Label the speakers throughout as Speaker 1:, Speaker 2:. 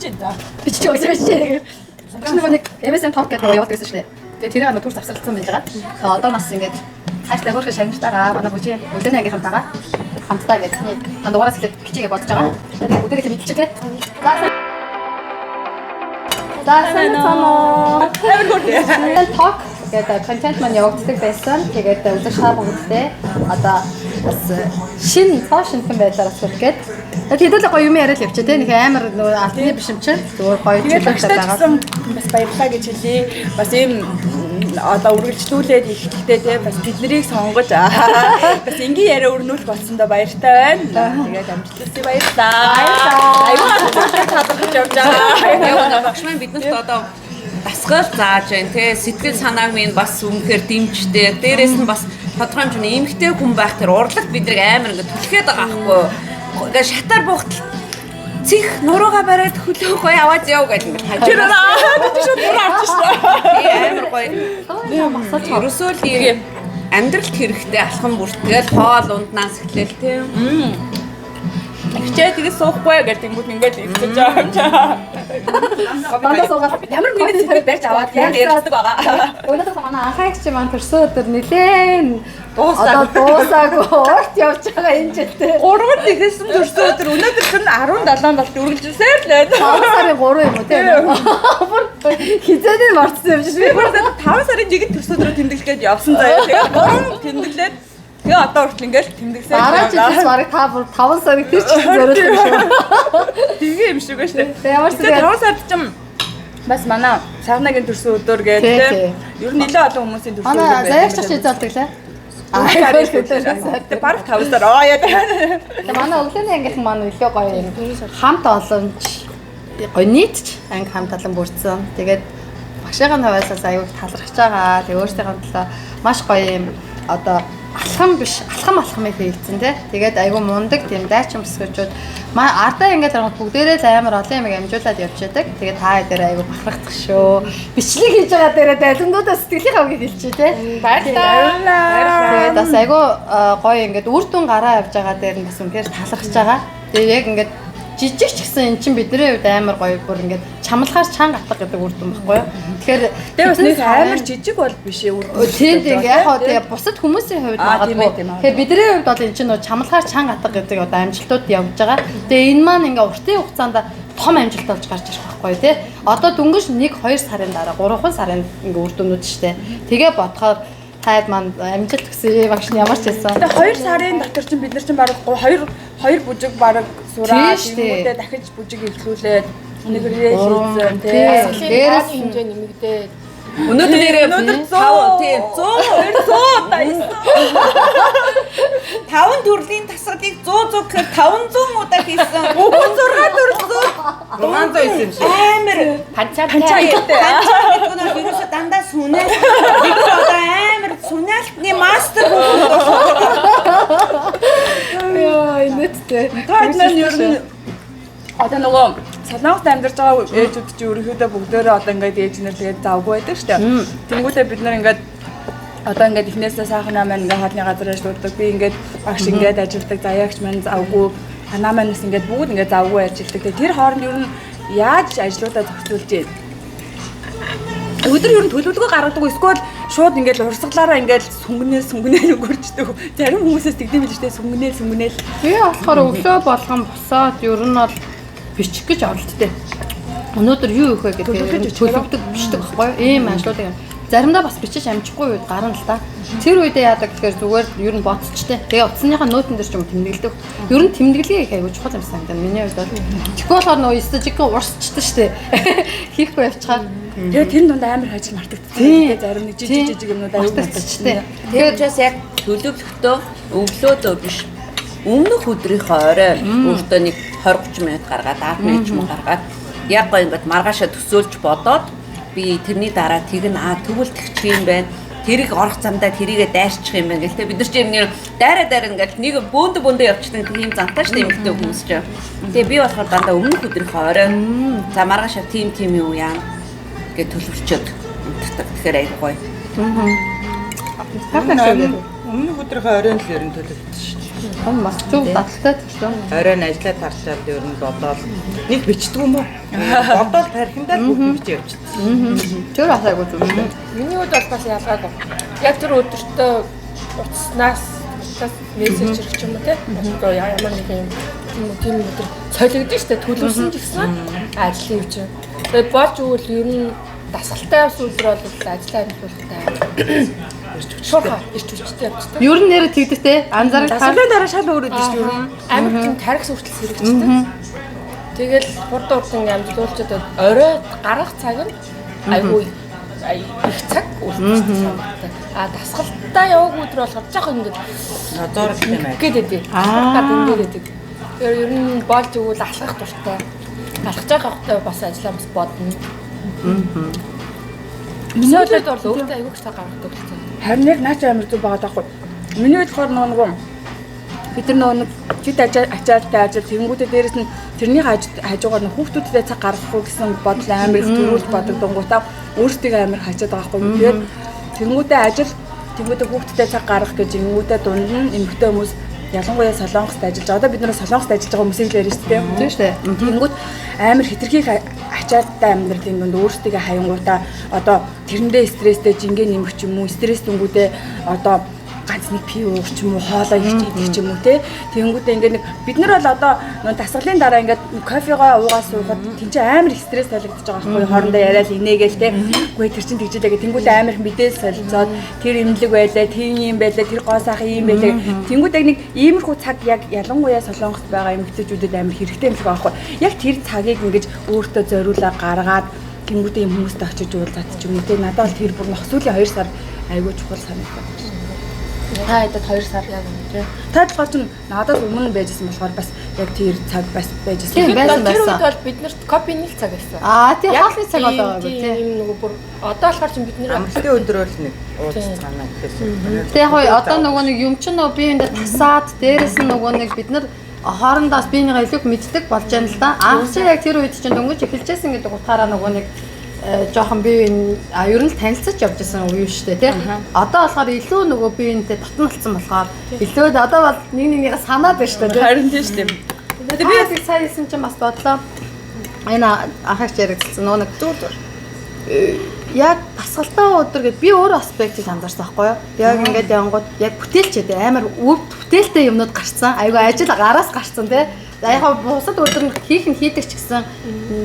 Speaker 1: Бичиж байна.
Speaker 2: Бичиж өгсөн бичиж. Багш нөгөө нэг MSN Talk гэдэг нөгөө явуулдаг гэсэн шүү дээ. Тэгээ тэрийг нөгөө түр завсарласан байж байгаа. Тэгээ одоо нас ингээд цаашдаа хөөрхөн шагнартайгаа манай бүжийн өглөөний ангийнхантайгаа хамтдаа ингээд эхний дугаараас эхлээд бичээгээ бодож байгаа. Тэгээ бүгдээрээ мэдчихэ тий. За сайн уу.
Speaker 1: Амар хөөрхөн.
Speaker 2: Talk гэдэг контент маань явагддаг байсан. Тэгээд үзэгч та бүгдтэй одоо бас шин цоо шинхэн байдлаар бас хүргээд. Тэгээд хэдүүлээ гоё юм яриад явчих те. Нэг амар нөгөө алтны биш юм чинь. Зүгээр гоё
Speaker 1: Тэгээд
Speaker 2: чөлөөтэй
Speaker 1: багштай ч
Speaker 2: байгаа.
Speaker 1: гэсэн бас баярлалаа гэж хэлье. Бас ийм одоо үргэлжлүүлээд ихтэй те бас биднийг сонгож бас энгийн яриа өрнүүлэх болсондоо баяртай байна. Тэгээд амжилттай баярлалаа.
Speaker 2: Баярлалаа.
Speaker 1: Аюу хаттай талархаж явж байгаа.
Speaker 3: Яг үнэ багш маань биднэрт одоо дасгал зааж байна те, сэтгэл санааг минь бас үнэхээр дэмждэг. Дээрээс нь бас тодорхой хэмжээний эмэгтэй хүн байх тэр урлаг биднийг амар ингэ түлхээд байгаа байхгүй юу? Ингээ шатаар буухтал цих нуруугаа бариад хөлөө гоё аваад яв гэдэг ингэ хажуу.
Speaker 1: Тэр аа чи шууд нуруу авчих шүү дээ.
Speaker 3: Амар гоё. Ерөөсөө л ийм амьдралд хэрэгтэй алхам бүртгэл хоол унднаас эхлээл тийм.
Speaker 1: Хичээ тэгээс суухгүй гэж тэнгууд ингээд ихсэж байгаа юм чаа.
Speaker 2: Дандаа суугаад
Speaker 1: Ямар нэгэн зэрэг барьж аваад яг ярьдаг байгаа.
Speaker 2: Өнөөдөр манай анхаагч маань төрсөн өдөр нилээн
Speaker 3: Дуусаагүй.
Speaker 2: Одоо дуусаагүй урт явж байгаа энэ жилдээ.
Speaker 1: 3-нд ихэлсэн төрсөн өдөр өнөөдөр чинь 17 болт үргэлжилсээр л байна.
Speaker 2: 5 сарын 3 юм уу те? Бүр хизээний мартсан юм шиг.
Speaker 1: Би бүр 5 сарын 1-нд төрсөн өдрөө тэмдэглэх гээд явсан заяа. Тэгээ 3 тэмдэглээд тэгээ одоо хүртэл ингээд тэмдэглэсээр
Speaker 2: Дараа жилээс бараг та бүр 5 сарыг тэр чиг зориулсан юм шиг.
Speaker 1: Тэгээ юм шиг байна шүү дээ.
Speaker 2: Тэгээ ямар ч
Speaker 1: Тэгээ 5 сард ч бас манай сарнагийн төрсөн өдөр гээд
Speaker 2: Тий,
Speaker 1: те.
Speaker 2: тий.
Speaker 1: Ер нь нэлээд олон хүмүүсийн төрсөн өдөр.
Speaker 2: Манай заяагч чи золдог лээ. Аа
Speaker 1: Тэгээ бараг 5 сар аа яа.
Speaker 2: Тэгээ манай өглөөний ангийнхан маань илүү гоё юм. Хамт олонч гоё нийтч анги хамт олон бүрдсэн. Тэгээд багшийн хувьас аюул талархаж байгаа. Тэгээ өөрсдийнхөө төлөө маш гоё юм одоо алхам биш алхам алхмыг хийгдсэн тий. Тэгээд айгүй мундаг тийм дайчин бүсгүүчүүд маа ардаа ингээд харахад бүгдээрээ л амар олон юм амжуулаад явж байдаг. Тэгээд та дээр айгүй бахархдах шүү. Бичлэг хийж байгаа дээрээ далимдуудаа сэтгэлийн хавгийг хэлчихье тий.
Speaker 1: Баярлалаа.
Speaker 2: Тэгээд бас айгүй гоё ингээд үр дүн гараа явж байгаа дээр нь бас үнэхээр талархаж байгаа. Тэгээд яг ингээд жижиг ч гэсэн эн чинь бидний хувьд амар гоё бүр ингээд чамлахаар чанга атга гэдэг үр дүн баггүй юу. Тэгэхээр
Speaker 1: Тэгээ бас нэг
Speaker 2: хэдэн сарын-
Speaker 1: амар жижиг бол биш ээ үр дүн.
Speaker 2: Тийм тийм яг хоо тэгээ бусад хүмүүсийн хувьд
Speaker 1: Аа, тийм
Speaker 2: магадгүй.
Speaker 1: ээ, тийм ээ.
Speaker 2: Тэгэхээр бидний хувьд бол энэ чинь нөө чамлахаар чанга атга гэдэг одоо амжилтууд явж байгаа. Тэгээ энэ маань ингээ уртын хугацаанд том амжилт болж гарч ирэх байхгүй тий. Одоо дөнгөж 1 2 сарын дараа 3 сарын ингээ үр дүнүүд штэ. Тэгээ бодохоор таад маань амжилт гэсэн багш нь ямар ч байсан.
Speaker 1: Тэгээ 2 сарын дотор чинь бид нар чинь бараг 2 2 бүжиг бараг сураад
Speaker 2: Тийм шүү дээ.
Speaker 1: тэнгуүдээ дахиж бүжиг эхлүүлээд нэгрээ хийсэн
Speaker 2: Тий.
Speaker 1: тий.
Speaker 2: Дээрээс
Speaker 4: Дээрээс
Speaker 2: нь-
Speaker 4: хэмжээ нэмэгдээд
Speaker 3: Өнөөдөр нэрээ
Speaker 1: Өнөөдөр
Speaker 3: 5 тийм 100
Speaker 1: 100 удаа хийсэн.
Speaker 3: 5 төрлийн тасгалыг 100 100 гэхээр 500 удаа хийсэн.
Speaker 1: 6 төрөл
Speaker 3: 600 хийсэн юм шиг. Амар
Speaker 4: панчаа
Speaker 3: панчаа гэдэг нь ерөөсөө дандаа сүнэл. Бид нар одоо амар сүнэлтний мастер хүмүүс болсон.
Speaker 2: Йоо, инээдтэй.
Speaker 1: Та нар ер нь одоо нөгөө Солонгост амьдарч байгаа ээжүүд чи ерөнхийдөө бүгдээрээ одоо ингээд ээж нар тэгээд завгүй байдаг шүү дээ. Тэнгүүтээ бид нар ингээд одоо ингээд эхнээсээ сайхан маань ингээд хоолны газар ажилладаг. Би ингээд багш ингээд ажилладаг, заяагч маань завгүй, ханаа маань бас ингээд бүгд ингээд завгүй ажилладаг. Тэгээд тэр хооронд ер нь яаж ажлуудаа зохицуулж яа? Өдөр ер нь төлөвлөгөө гаргадаг эсвэл шууд ингээд урсгалаараа ингээд сүнгнэл сүнгнэл өнгөрчдөг. Зарим хүмүүсээс тэгдэм билээ шүү дээ. Сүнгнэл сүнгнэл.
Speaker 2: Би болохоор өглөө болгон босоод ер нь бол бичих гэж оролдтой. Өнөөдөр юу их вэ гэдэг
Speaker 1: Төлөвлөж бичих
Speaker 2: төлөвлөдөг бичдэг байхгүй юу? Ийм ажлуудыг заримдаа бас бичиж амжихгүй үед гарна л та. Тэр үедээ яадаг гэхээр зүгээр ер нь бодцтой. Тэгээ утасныхаа нөтөн дээр ч юм тэмдэглэдэг. Ер нь тэмдэглэгээ их аягүй чухал юм санагдана миний хувьд бол. Тэгэхгүй болохоор нөгөө өстө жигэн урсчихдээ штэ. Хийхгүй явчихаар.
Speaker 1: Тэгээ тэр дунд амар их ажил мартагдсан.
Speaker 2: Тийм.
Speaker 1: Тэгээ зарим нэг жижиг жижиг юмнууд аюу
Speaker 2: мартагдчихтэй.
Speaker 3: Тэгээд учраас яг төлөвлөхдөө өглөөдөө биш өмнөх өдрийнхөө орой өөртөө нэг 20 30 минут гаргаад 10 минут ч юм уу гаргаад яг гоё ингээд маргаашаа төсөөлж бодоод би тэрний дараа тэг нь аа тэгвэл тэгчих юм байна. Тэрийг орох замдаа тэрийгэ дайрчих юм байна гэл те бид нар чи юм нэр дайраа дайраа ингээд нэг бөөндө бөөндө явчихдаг тийм замтай шүү дээ эмэгтэй хүмүүс чи. Тэгээ би болохоор дандаа өмнөх өдрийнхөө орой за маргаашаа тим тим юу яана гэж төлөвлөчөөд унтдаг. Тэгэхээр айгүй гоё.
Speaker 2: Таатай шүү.
Speaker 5: Өмнөх өдрийнхөө оройн л ер нь төлөвлөдөг шүү дээ.
Speaker 2: Бас зөв дадалтай төрсөн.
Speaker 4: Оройн ажиллаа тарчаад ер нь бодоол нэг бичдэг юм уу? Бодоол тархиндаа л бүх бичээ явчихсан.
Speaker 2: Тэр бас айгүй зөв шүү.
Speaker 5: Миний хувьд бол бас ялгаагүй. Яг тэр өдөртөө утаснаас мессеж ирэх юм уу те? Одоо ямар нэг юм тийм өдөр солигдсон шүү дээ. Төлөвлөсөн ч гэсэн ажлын үе чинь. Тэгээд болж өгвөл ер нь дасгалтай явсан өдөр бол ажлаа амжуулахтай. Шуурхай ирч хүчтэй явчихдаг.
Speaker 2: Ер нь нэр тэгдэг те. Анзаарах
Speaker 1: Дасгалын дараа шал өөр өдөр шүү дээ.
Speaker 5: Амар тийм тархи хүртэл сэрэгчдэг. Тэгэл хурд хурдан амжуулчаад орой гарах цаг нь айгүй их цаг үлдчихсэн санагддаг. А дасгалтаа яваагүй өдөр болохоор жоох ингэж
Speaker 4: Нозоор юм аа.
Speaker 5: гээд өгдөг. Алхах гад ингээд өгдөг. Тэгэхээр ер нь болж өгвөл алхах дуртай. Алхаж байгаа хөөхтэй бас ажиллаа бас бодно. Миний хувьд бол өөртөө айгүй их цаг гаргадаг болсон.
Speaker 1: Харин яг наач амар зүг байгаа даахгүй. Миний хувьд болохоор нөгөө бид нар нөгөө нэг чид ачаалтай ажил тэгэнгүүтээ дээрэс нь тэрний хажуугаар нь хүүхдүүдтэй цаг гаргахгүй гэсэн бодол амар их төрүүлж бодогдонгуудаа өөрсдийгөө амар хачаад байгаа хгүй. Тэгээд тэгэнгүүтээ ажил тэгэнгүүтээ хүүхдүүдтэй цаг гаргах гэж ингэнгүүтээ дунд нь эмэгтэй хүмүүс ялангуяа Солонгост ажиллаж байгаа. Одоо бид нар Солонгост ажиллаж байгаа хүмүүсийг л ярина шүү дээ.
Speaker 2: Тийм шүү дээ.
Speaker 1: Тэгэнгүүт амар хитрхи ачаалттай амьдралын дунд өөрсдийгөө хаянгуудаа одоо тэрэндээ стресстэй жингээ нэмэх ч юм уу, стресс дүнгүүдээ одоо ганц нэг пив уух ч юм уу, хоолоо их идэх ч юм уу те. Тэгэнгүүтээ ингээд нэг бид нар бол одоо нөө дасгалын дараа ингээд кофегоо уугаа суухад тэнцээ амар их стресс солигдож байгаа байхгүй хоорондоо яриад инээгээл те. Үгүй тэр чин тэгжэлээ гэх тэнгүүтээ амар их мэдээлэл солилцоод тэр имлэг байлаа, тэр юм байлаа, тэр гоо сайхан юм байлаа. Тэнгүүд яг нэг иймэрхүү цаг яг ялангуяа Солонгост байгаа эмэгтэйчүүдэд амар хэрэгтэй юм шиг байгаа байхгүй. Яг тэр цагийг ингэж өөртөө зориулаа гаргаад тэнгүүтээ юм хүмүүстэй очиж уулзаад ч юм уу те. Надад бол тэр бүр нөх сүүлийн 2 сар айгүй чухал санагдаад. Та хэдэд 2 сар яг үнэ тий. Та болохоор ч надад өмнө байжсэн болохоор бас яг тэр цаг бас байжсэн.
Speaker 2: Тийм байсан
Speaker 5: Тэр үед
Speaker 2: байсан.
Speaker 5: бол бид нарт кофений л цаг байсан.
Speaker 2: Аа тий хоолны цаг болоо
Speaker 5: Тийм
Speaker 2: тий.
Speaker 5: юм нөгөө бүр одоо болохоор ч бид нэр
Speaker 4: Амралтын өдөр бол нэг уулзцгаана гэхээс.
Speaker 2: Тэг яг гоё одоо нөгөө нэг юм чинь нөгөө бие биендээ тасаад дээрэс нь нөгөө нэг бид нар хоорондоос биенийгээ илүү мэддэг болж байна л да. Анх чи яг тэр үед чинь дөнгөж эхэлжсэн гэдэг утгаараа нөгөө нэг жоохон бие бие а ер нь л танилцаж явж байсан үе шүү дээ тий. Одоо болохоор илүү нөгөө бие биентэй дотн болсон болохоор илүү одоо бол нэг нэгнийгээ санаад байна шүү дээ тий.
Speaker 1: Харин тийм шүү дээ.
Speaker 2: Тэгээ би яг сая хэлсэн чинь бас бодлоо. Энэ анхаарч яригдсан нөгөө нэг
Speaker 1: Зүр зүр.
Speaker 2: яг дасгалтай өдөр гэд би өөр аспектыг анзаарсан байхгүй юу? Яг ингээд янгууд яг бүтээлч гэдэг амар өв бүтээлтэй юмнууд гарцсан. Айгүй ажил гараас гарцсан тий. За яг бусад өдөр нь хийх нь хийдэг ч гэсэн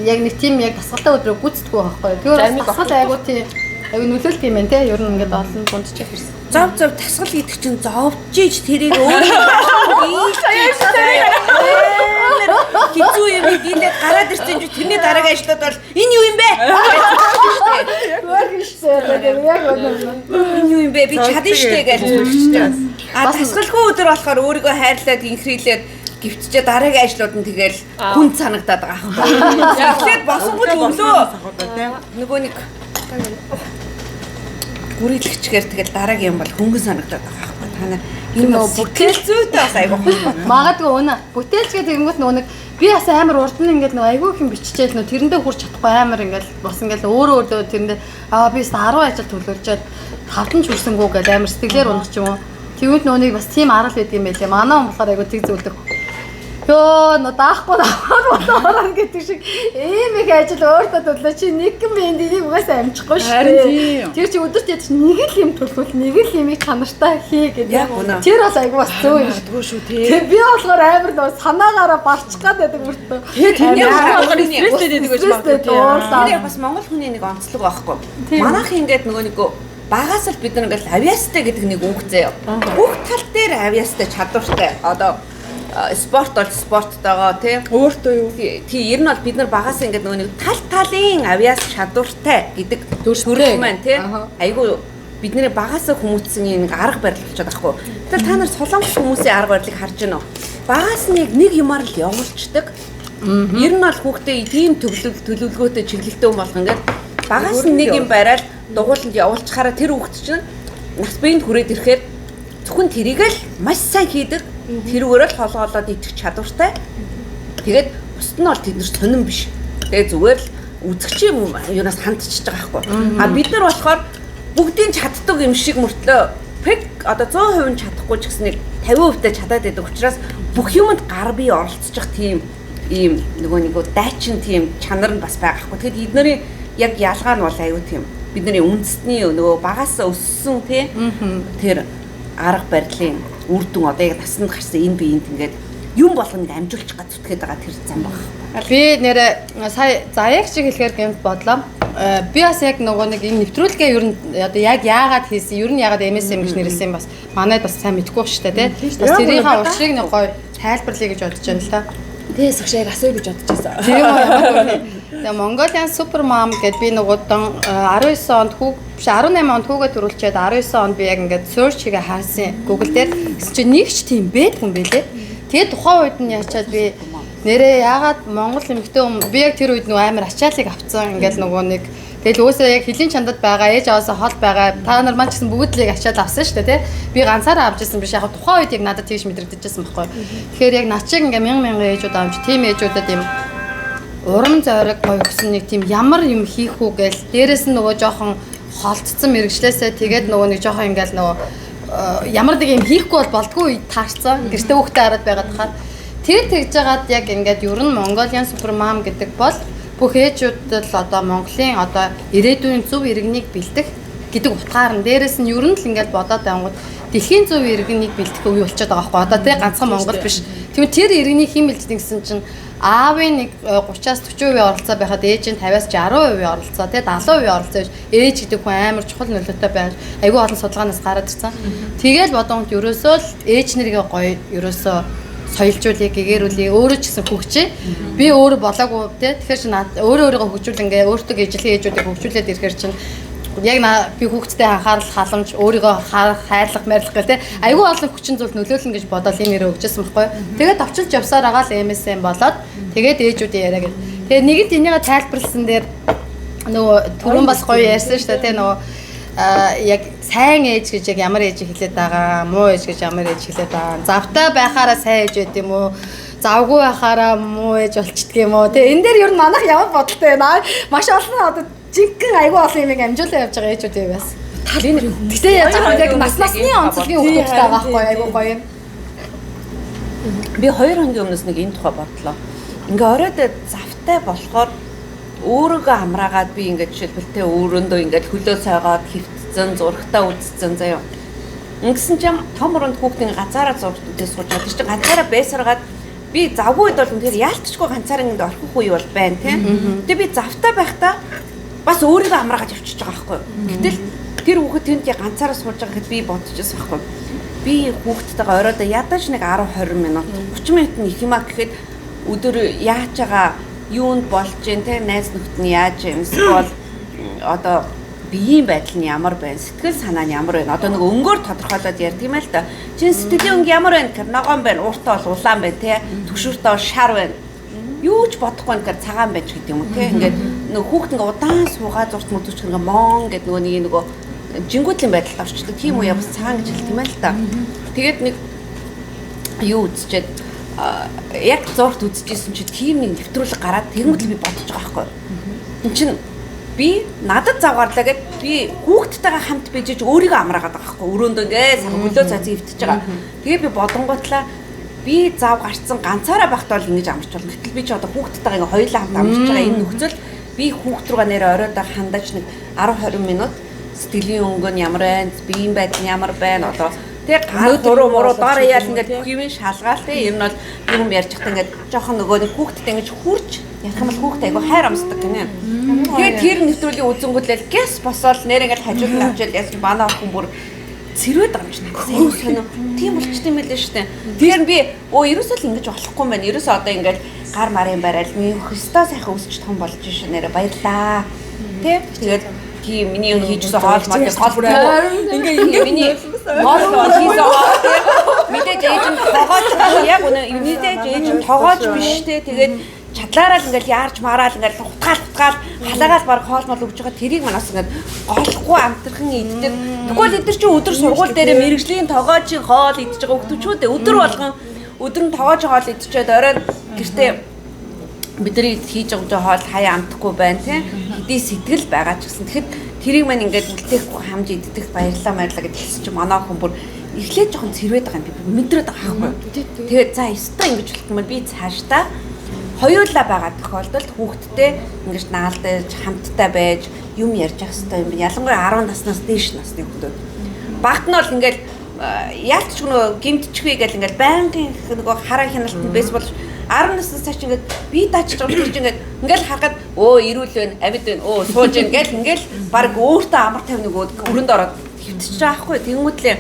Speaker 2: яг нэг тийм яг дасгалтай өдрөө гүйцэтгэв байхгүй юу? Тэр
Speaker 5: Замыг
Speaker 2: дасгал айгүй тийм айгүй нөлөөлт юм байна тий. Ер нь ингээд олон дундчих ирсэн.
Speaker 3: Зов зов тасгал гэдэг чинь зовж ич тэрийг өөрөө хэцүү юм дийлээд гараад ирсэн чинь тэрний дараагийн ажлууд бол энэ юу юм бэ?
Speaker 2: Яг шүү дээ. Яг үнэ.
Speaker 3: Энэ юу юм бэ? Би чадна штэ гэж зүрхтэй. А тасгалгүй өдөр болохоор өөрийгөө хайрлаад инхрийлээд гівтчээ дараагийн ажлууд нь тэгэл хүн санагдаад байгаа байхгүй. Эхлээд босонгууд өглөө нөгөө нэг гүрэлгчгээр тэгэл дараагийн юм бол хөнгөн санагдаад байгаа байхгүй. Та нар энэ
Speaker 2: Нөгөө
Speaker 3: бүтээл зүйтэй бас айгүй холбоотой.
Speaker 2: Магадгүй үнэ. Бүтээлч гэдэг юмгууд нөгөө нэг би бас амар урд нь ингээд нөгөө айгүй их юм биччихэл нөгөө тэрэндээ хүрч чадахгүй амар ингээд бас ингээд өөрөө өөрөө тэрэндээ аа би 10 ажил төлөвлөжээд тавтан ч хүрсэнгүү гэдэг амар сэтгэлээр унах ч юм уу. Тэгвэл нөгөө нэг бас тийм арга байдаг юм байлээ. Манай хүн болохоор айгүй тэг зүйлдэг. Йоо нөө даахгүй даваад болоороо гэдэг шиг ийм их ажил өөртөө төлөө чи нэг юм энд энийг угаасаа амжихгүй шүү
Speaker 1: Харин
Speaker 2: дээ.
Speaker 1: тийм.
Speaker 2: Тэр чи өдөрт ядч нэг л юм төлөвлөл нэг л юмыг чанартай хий гэдэг.
Speaker 3: Яг үнэ.
Speaker 2: Тэр бас айгүй бас зөв юм шиг.
Speaker 1: Магадгүй шүү тий.
Speaker 2: Тэр би болохоор амар нөө санаагаараа барчих гад байдаг мөртөө.
Speaker 1: Тэгээ тэр
Speaker 3: Яг
Speaker 1: болохоор
Speaker 3: хүний
Speaker 1: стресстэй байдаг гэж
Speaker 2: Стресстэй
Speaker 1: магадгүй.
Speaker 2: дуурлаа.
Speaker 3: Тэр яг бас монгол хүний нэг онцлог байхгүй. Манайх ингээд нөгөө нэг багаас л бид нар ингээд авиастай гэдэг нэг үг заяа. Бүх тал дээр авиастай чадвартай. Одоо спорт бол спорттойгоо тий.
Speaker 1: Өөртөө юу?
Speaker 3: Тий, ер нь бол бид нар багаас ингээд нөгөө нэг тал талын авиас чадвартай гэдэг төрөл маань тий. Айгу бидний багасаа хүмүүцсэн юм нэг арга барил болчиход байхгүй. Тэгэл та нар солонгос хүмүүсийн арга барилыг харж байна уу? Багаас нь яг нэг юмар л явуулцдаг. Ер нь бол хүүхдээ тийм төлөвлөгөөтэй чиглэлтэй хүн болгон ингээд багаас нь нэг юм бариад дугууланд явуулчихаараа тэр хүүхд чинь нас биеинд хүрээд ирэхээр зөвхөн тэрийг л маш сайн хийдэг. Тэрүүгээр л холоолоод идэх чадвартай. Тэгээд бусд нь бол тэд нар сонирн биш. Тэгээд зүгээр л үзэгч юм юунаас хандчихж байгаа байхгүй. А бид нар болохоор бүгдийг чаддаг юм шиг мөртлөө пек одоо 100% нь чадахгүй ч гэсэн нэг 50% та чадаад байдаг учраас бүх юмд гар бие оролцож тийм ийм нөгөө нэг дайчин тийм чанар нь бас байгаа хгүй. Тэгэхэд эднэрийн яг ялгаа нь бол аюу тийм бидний үндэсний нөгөө багасаа өссөн тий тэр арга барилын үр дүн одоо яг насанд гарсан энэ биеинд ингээд юм болгоныг амжуулчих га зүтгээд байгаа тэр зам баг.
Speaker 2: Би нэрэ сая заяаг шиг хэлэхээр гэмт бодлоо. Би бас яг нөгөө нэг энэ нэвтрүүлгээ ер нь одоо яг яагаад хийсэн, ер нь яагаад MSM гэж нэрлэсэн бас манайд бас сайн мэдэхгүй шүү дээ, тий. Бас тэрийнхээ учрыг нэг гоё тайлбарлая гэж бодож байна л та.
Speaker 1: Тэгээс агш яг асууя гэж бодож байсан.
Speaker 2: Тийм үү. Тэгээ Mongolian Super Mom гэд би нөгөө 19 онд хүүг биш 18 онд хүүгээ төрүүлчихэд 19 онд би яг ингээд search хийгээ хаасан Google дээр гэсэн чинь нэг ч тийм байдгүй юм бэлээ. Тэгээ тухайн үед нь яачаад би нэрээ яагаад Монгол эмэгтэй хүн би яг тэр үед нөгөө амар ачааллыг авцсан ингээд нөгөө нэг тэгэл өөсөө яг хөлийн чандад байгаа ээж аваасаа хол байгаа та нар маань ч гэсэн бүгд л яг ачаал авсан шүү дээ тий. Би ганцаараа авч ирсэн биш яг тухайн үед яг надад тийш мэдрэгдэжсэн байхгүй. Тэгэхээр яг над чиг ингээ мянган мянган ээжүүд авч тийм ээжүүдэд юм урам зориг гоё өгсөн нэг тийм ямар юм хийх үү гээл дээрэс нь нөгөө жоохон холтцсон мэрэгчлээсээ тэгээд нөгөө нэг жоохон ингээл нөгөө ямар нэг юм хийхгүй бол болдгүй таарцсан. Гэртээ хүүхдээ хараад байгаад хахаар тэр тэгж жагаад яг ингээд ер нь Mongolian Super Mom гэдэг бол бүх ээжүүдэд л одоо Монголын одоо ирээдүйн зөв иргэнийг бэлдэх гэдэг утгаар нь дээрэс нь ер нь л ингээд бодоод ангууд дэлхийн зөв иргэнийг бэлдэх үе болчиход байгаа байхгүй одоо тий ганцхан Монгол биш. Тэгмээ тэр иргэнийг хэн бэлддэг гэсэн чинь аавын нэг 30-аас 40% оролцоо байхад ээж нь 50-аас 60% оролцоо тий 70% оролцоо гэж ээж гэдэг хүн амар чухал нөлөөтэй байж айгүй олон судалгаанаас гараад ирсэн. Тэгээл бодонгот ерөөсөө л ээж нарыг гоё ерөөсөө соёлжуулъя, гэгэрүүлье, өөрөө ч гэсэн хөгжээ. Би өөрөө болоогүй тий тэгэхээр чи над өөрөө өөрийгөө хөгжүүл ингээ өөртөө ижлэхэн ээжүүдийг хөгжүүлээд ирэхээр чинь яг би хүүхдтэй анхаарал халамж өөрийгөө хайрлах майрлах гэл те айгүй олон хүчин зүйл нөлөөлнө гэж бодоод энэ нэрээ өгчээсэн байхгүй. Тэгээд товчилж явсаар байгаа л MSM болоод тэгээд ээжүүдийн яриа гэл. Тэгээд нэгэнт энийгээ тайлбарласан дээр нөгөө түрүүн бас гоё ярьсан шүү дээ те нөгөө яг сайн ээж гэж яг ямар ээж хэлээд байгаа, муу ээж гэж ямар ээж хэлээд байгаа. Завтай байхаараа сайн ээж байд юм уу? Завгүй байхаараа муу ээж болчдөг юм уу? Тэгээ энэ дээр ер нь манайх ямар бодолтой байна? Маш олон одоо жинхэнэ айгүй олон юм амжуулаа явж байгаа ээжүүд юм бас. Гэтэ яаж байгаа яг нас насны онцлогийн хүүхдүүдтэй байгаа байхгүй айгүй гоё юм.
Speaker 3: Би 2 хоногийн өмнөөс нэг энэ тухай бодлоо. Ингээ оройд завтай болохоор өөрийгөө амраагаад би ингээд жишээлбэл те өөрөндөө ингээд хөлөө цайгаад хөвтцэн зурагтаа үзсэн заяа. Ингэсэн чинь том оронд хүүхдийн ганцаараа зурагт үзээ сууж байгаа. Тэр чинь ганцаараа байсаргаад би завгүй үед бол үнэхээр яалтчгүй ганцаараа ингээд орхих үе бол байна те. Тэгээ би завтай байхдаа бас өөрийгөө амраагаад явчихж байгаа байхгүй. Гэтэл тэр хүүхэд тэнд яг ганцаараа сууж байгаа гэхэд би бодчихсон байхгүй. Би хүүхдтэйгээ оройдоо ядаж нэг 10 20 минут 30 минут нь их юм а гэхэд өдөр яаж байгаа юунд болж гин те найз нөхд нь яаж юм эсвэл одоо биеийн байдал нь ямар байна, сэтгэл санаа нь ямар байна. Одоо нэг өнгөөр тодорхойлоод ярьд юм л да. Чин сэтгэлийн өнгө ямар байна гэхээр ногоон байна, ууртаа бол улаан байна те, түгшүүртээ бол шар байна. Юу ч бодохгүй байна гэхээр цагаан байж гэдэг юм уу те. Ингээд нөгөө хүүхд ингээ удаан суугаа зурц мөдүүч ингээ мон гэдэг нөгөө нэг нөгөө жингүүдлийн байдалд орчдөг. Тийм үе бас цагаан гэж хэлдэг юм л да. Тэгээд нэг юу үзчихэд яг зурт үзчихсэн чи тийм нэг нэвтрүүлэг гараад тэгэнгүүт л би бодож байгаа байхгүй. Энд чинь би надад зав гарлаа гэд би хүүхдтэйгээ хамт бижиж өөрийгөө амраагаад байгаа байхгүй. Өрөөндөө ингээ сайхан хөлөө цайцсан хөвтөж байгаа. Тэгээ би бодонгуутлаа би зав гарцсан ганцаараа байхдаа бол ингэж амарч болно. Гэтэл би чи одоо хүүхдтэйгээ ингээ хоёулаа хамт амарч байгаа энэ нөхцөл би хүүхд рүүгээ нэр оройдоо хандаж нэг 10 20 минут сэтгэлийн өнгө нь ямар байна, биеийн байдал нь ямар байна одоо тэг гар хуруу муруу доор яал ингээд бүх юм шалгаал те. Ер нь бол юм ярьж байхдаа ингээд жоохон нөгөө нэг хүүхдтэй ингэж хурж ярих юм бол хүүхд айгу хайр амсдаг гинэ. Тэгээд тэр нэвтрүүлгийн үзэнгүүтлэл гэс босоод нэр ингээд хажууд нь авчиад яасан манай охин бүр цэрвэд байгаа юм шиг надад айгу сонио. Тийм болчтой юм байлээ шүү дээ. Тэгэхээр би ерөөсөө л ингэж болохгүй юм байна. Ерөөсөө одоо ингээд гар марын барайл миний Христос сайхан өсч том болж шин нэрэ баярлаа. Тэ? Тэгээд тийм миний хийжсэн хоол мод гол ингээ миний гол хийсэн хоол мэдээж ээж нь тогооч яг үнэ мэдээж ээж нь тогооч биш те. Тэгээд чадлаараа л ингээл яарч мараал ингээл утгаал халаагаал баг хоол мол өгж байгаа тэрийг манаас ингээд голохгүй амтрхан иддэг. Тэгвэл эдгээр чинь өдөр сургууль дээрээ мэрэгжлийн тогоочийн хоол идэж байгаа хүүхдүүд үү өдөр болгон өдөр нь тогоочийн хоол идчихэд орой гэртээ бидний хийж байгаа хоол хаяа амтхгүй байна тий. Хэдий сэтгэл байгаа ч гэсэн тэгэхэд тэрийг маань ингээд үлдээхгүй хамж иддэг баярлаа гэж хэлсэн чинь манай охин бүр эхлээд жоохон цэрвээд байгаа юм би мэдрээд байгаа байхгүй. Тэгээд за ёстой ингэж болох юм бол би цаашдаа хоёулаа байгаа тохиолдолд хүүхдтэй ингэж наалдаж хамттай байж юм ярьж явах хэрэгтэй юм. Ялангуяа 10 наснаас дээш насны хүүхдүүд. Багт нь бол ингээл яалтч нөгөө гимтчихвээ гэл ингээл байнгын нөгөө хараа хяналтанд байсан бол 10 наснаас цааш ингээд би даачж байгаа юм ингээд ингээл харахад өө эрүүл байна, амьд байна, өө сууж байна гэл ингээл баг өөртөө амар тавь нөгөө өрөнд ороод хөвтөж байгаа байхгүй. Тэнгүүтлээ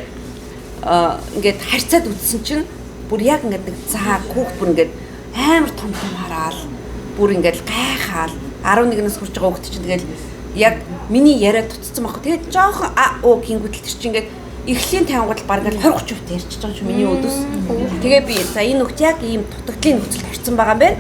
Speaker 3: ингээд харьцаад үтсэн чинь бүр яг ингээд нэг заа хүүхд бүр ингээд амар том том хараал бүр ингээд гайхаал 11-ээс хүрч байгаа хүүхд чинь тэгэл яг миний яриа дутцсан байхгүй. Тэгээд жоохон а оо гингүүтэл тэр чинь ингээд эхлийн тавингууд баг ингээд 20 30% ярьчихж байгаа юм чи миний өдөөс. Тэгээ би за энэ хүүхд яг ийм дутагдлын нөхцөлд орсон байгаа юм байна.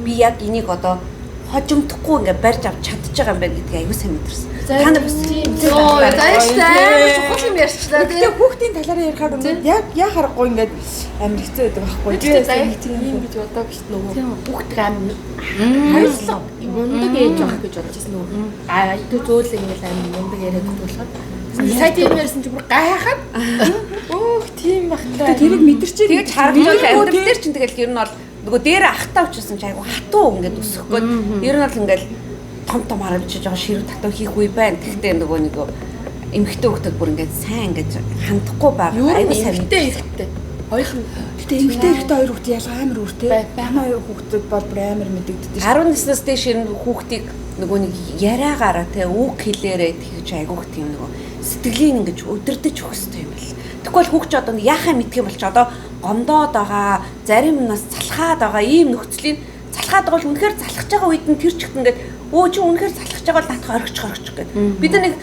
Speaker 3: Би яг энийг одоо хожимдохгүй ингээд барьж авч чадчих байгаа юм байна гэдгийг аягүй сайн мэдэрсэн. Та нар бас
Speaker 2: тийм заяаштай чухал юм ярьчлаа.
Speaker 1: Гэтэ хүүхдийн талаар ярихаар өмнө яг яа харахгүй ингээд амар хэцүү байдаг байхгүй.
Speaker 5: Би заяах тийм юм гэж бодоагүй шүү нөгөө хүүхд амар хариуцлага мундаг ээж байх гэж бодож байсан нөгөө. Аа тэр зөөлөн ингээд амар мундаг яриад болохоор сая тийм ярьсан чи бүр гайхаад өөх тийм багтлаа.
Speaker 1: Гэтэ тэрийг мэдэрч
Speaker 3: тэгэж харагдвал амьдрал дээр чинь тэгэл ер нь бол нөгөө дээр ахтаа учирсан чи айгу хатуу ингээд өсөх гээд ер нь бол ингээд том том харагдаж байгаа ширүү татуу хийх үе байна. Тэгтээ нөгөө нэг эмэгтэй хүүхдүүд бүр ингээд сайн ингээд хандахгүй байгаа.
Speaker 5: Айгу сайн эмэгтэй эрэгтэй. Хоёр
Speaker 1: гэтээ эмэгтэй эрэгтэй хоёр хүүхд ялгаа амар үүртэй. Манай хоёр хүүхдүүд бол бүр амар мэдэгддэг
Speaker 3: шүү. 10 наснаас дээш ер нь хүүхдийг нөгөө нэг яриагаараа те үг хэлээрээ тэгж айгуух тийм нөгөө сэтгэлийн ингэж өдөрдөж өгөх хэрэгтэй юм бэл. Тэгэхгүй бол хүүхд ч одоо яхаа мэдх юм бол ч одоо гомдоод байгаа, зарим нас залхаад байгаа ийм нөхцөлийн залхаад байгаа бол үнэхээр залхаж байгаа үед нь тэр чигт ингээд өө чи үнэхээр залхаж байгаа бол наадах орхичих гэд. Бид нэг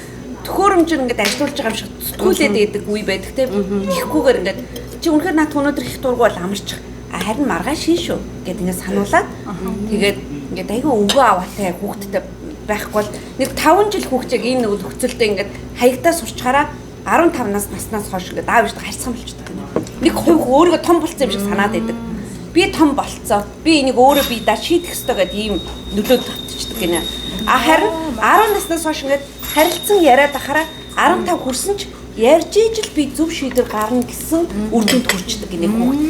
Speaker 3: төхөөрөмжөр ингээд ажилуулж байгаа юм шиг сэтгүүлээд байдаг үе байдаг те. Тэгэхгүйгээр ингээд чи үнэхээр наадах өнөөдөр их дургу бол амарчих. Харин маргааш шин шүү гэд ингээд сануулад тэгээд ингээд айгүй өнгөө аваатай хүүхдтэй байхгүй бол нэг 5 жил хүүхд яг ийм нэг нөхцөлдөө ингээд хаягдаа сурчхаараа 15 наснаас хойш ингээд аав ээжтэй харьцсан болчихдог гэнэ. Нэг хувь өөрийгөө том болцсон юм шиг санаад байдаг. Би том болцсон. Би энийг өөрөө би даа шийдэх ёстой гэдэг ийм нөлөөд татчихдаг гэнэ. А харин 10 наснаас хойш ингээд харилцан яриад ахаараа 15 хүрсэн ч ярьж ижил би зөв шийдвэр гарна гэсэн үр дүнд хүрчдэг гэнэ хүүхд.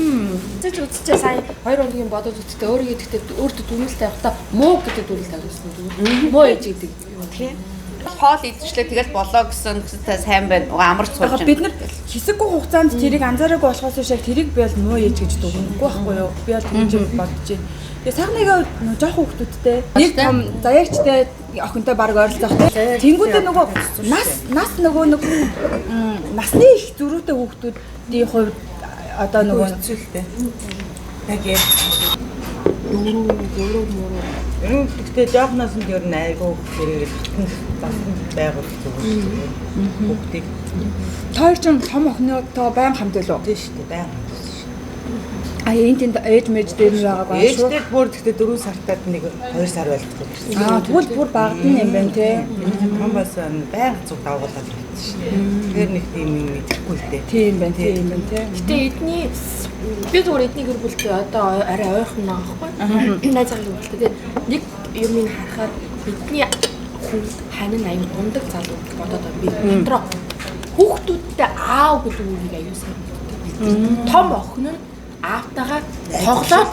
Speaker 5: Үзэж үзчихээ сая 2 хоногийн бодож үзтээ өөрийгөө тэгтээ өөртөө дүгнэлт тавихтаа муу гэдэг дүгнэлт тавьсан зүгээр. Муу ээж гэдэг юм
Speaker 3: тий. Хоол идчихлээ тэгэл болоо гэсэн нөхцөлтэй сайн байна. Амарч сууж байна.
Speaker 1: Бид нар хэсэггүй хугацаанд тэрийг анзаараагүй болохоос биш яг тэрийг би бол муу ээж гэж дүгнэхгүй байхгүй юу? Би бол тэгж бодож байна. Тэгээ сайхныгаа жоохон хүүхдүүдтэй нэг том заяагчтай охинтой баг ойролцоох тий. Тэнгүүдээ нөгөө нас нөгөө нэг насны их зөрүүтэй хүүхдүүдийн хувьд одоо нөгөө
Speaker 4: хэцүүлтэй. Яг яг
Speaker 5: өрөө мөрөө.
Speaker 4: Ер нь гэхдээ жоохноос нь ер нь айгүй хэрэг хатан засан байгуул зүгээр шүү дээ. Хүүхдийг
Speaker 1: тоор ч том охинотоо байн хамт байлуу.
Speaker 4: Тийм шүү дээ, байн хамт байсан шүү.
Speaker 1: А энэ тэнд ээж мэж дээр нь байгаагүй
Speaker 4: шүү. Ээж дээр бүр гэхдээ 4 сартад нэг 2 сар байлддаг гэсэн.
Speaker 1: Аа тэгвэл бүр багадна юм байна те.
Speaker 4: Том байсан байн цуг дагуулаад байсан шүү дээ. Тэгэхээр нэг тийм юм мэдэхгүй л дээ.
Speaker 1: Тийм байна, тийм байна те.
Speaker 5: Гэтэ эдний би зүгээр эдний гэр бүлтэй одоо арай ойрхон байгаа байхгүй. Найз гэр бүлтэй. Тэгээд нэг юмыг харахаар бидний хүн ханин аян ундаг залуу бодоод байна. Би дотроо хүүхдүүдтэй аав гэдэг үгийг аюу сайн мэддэг. Том охин нь аавтайгаа тоглоод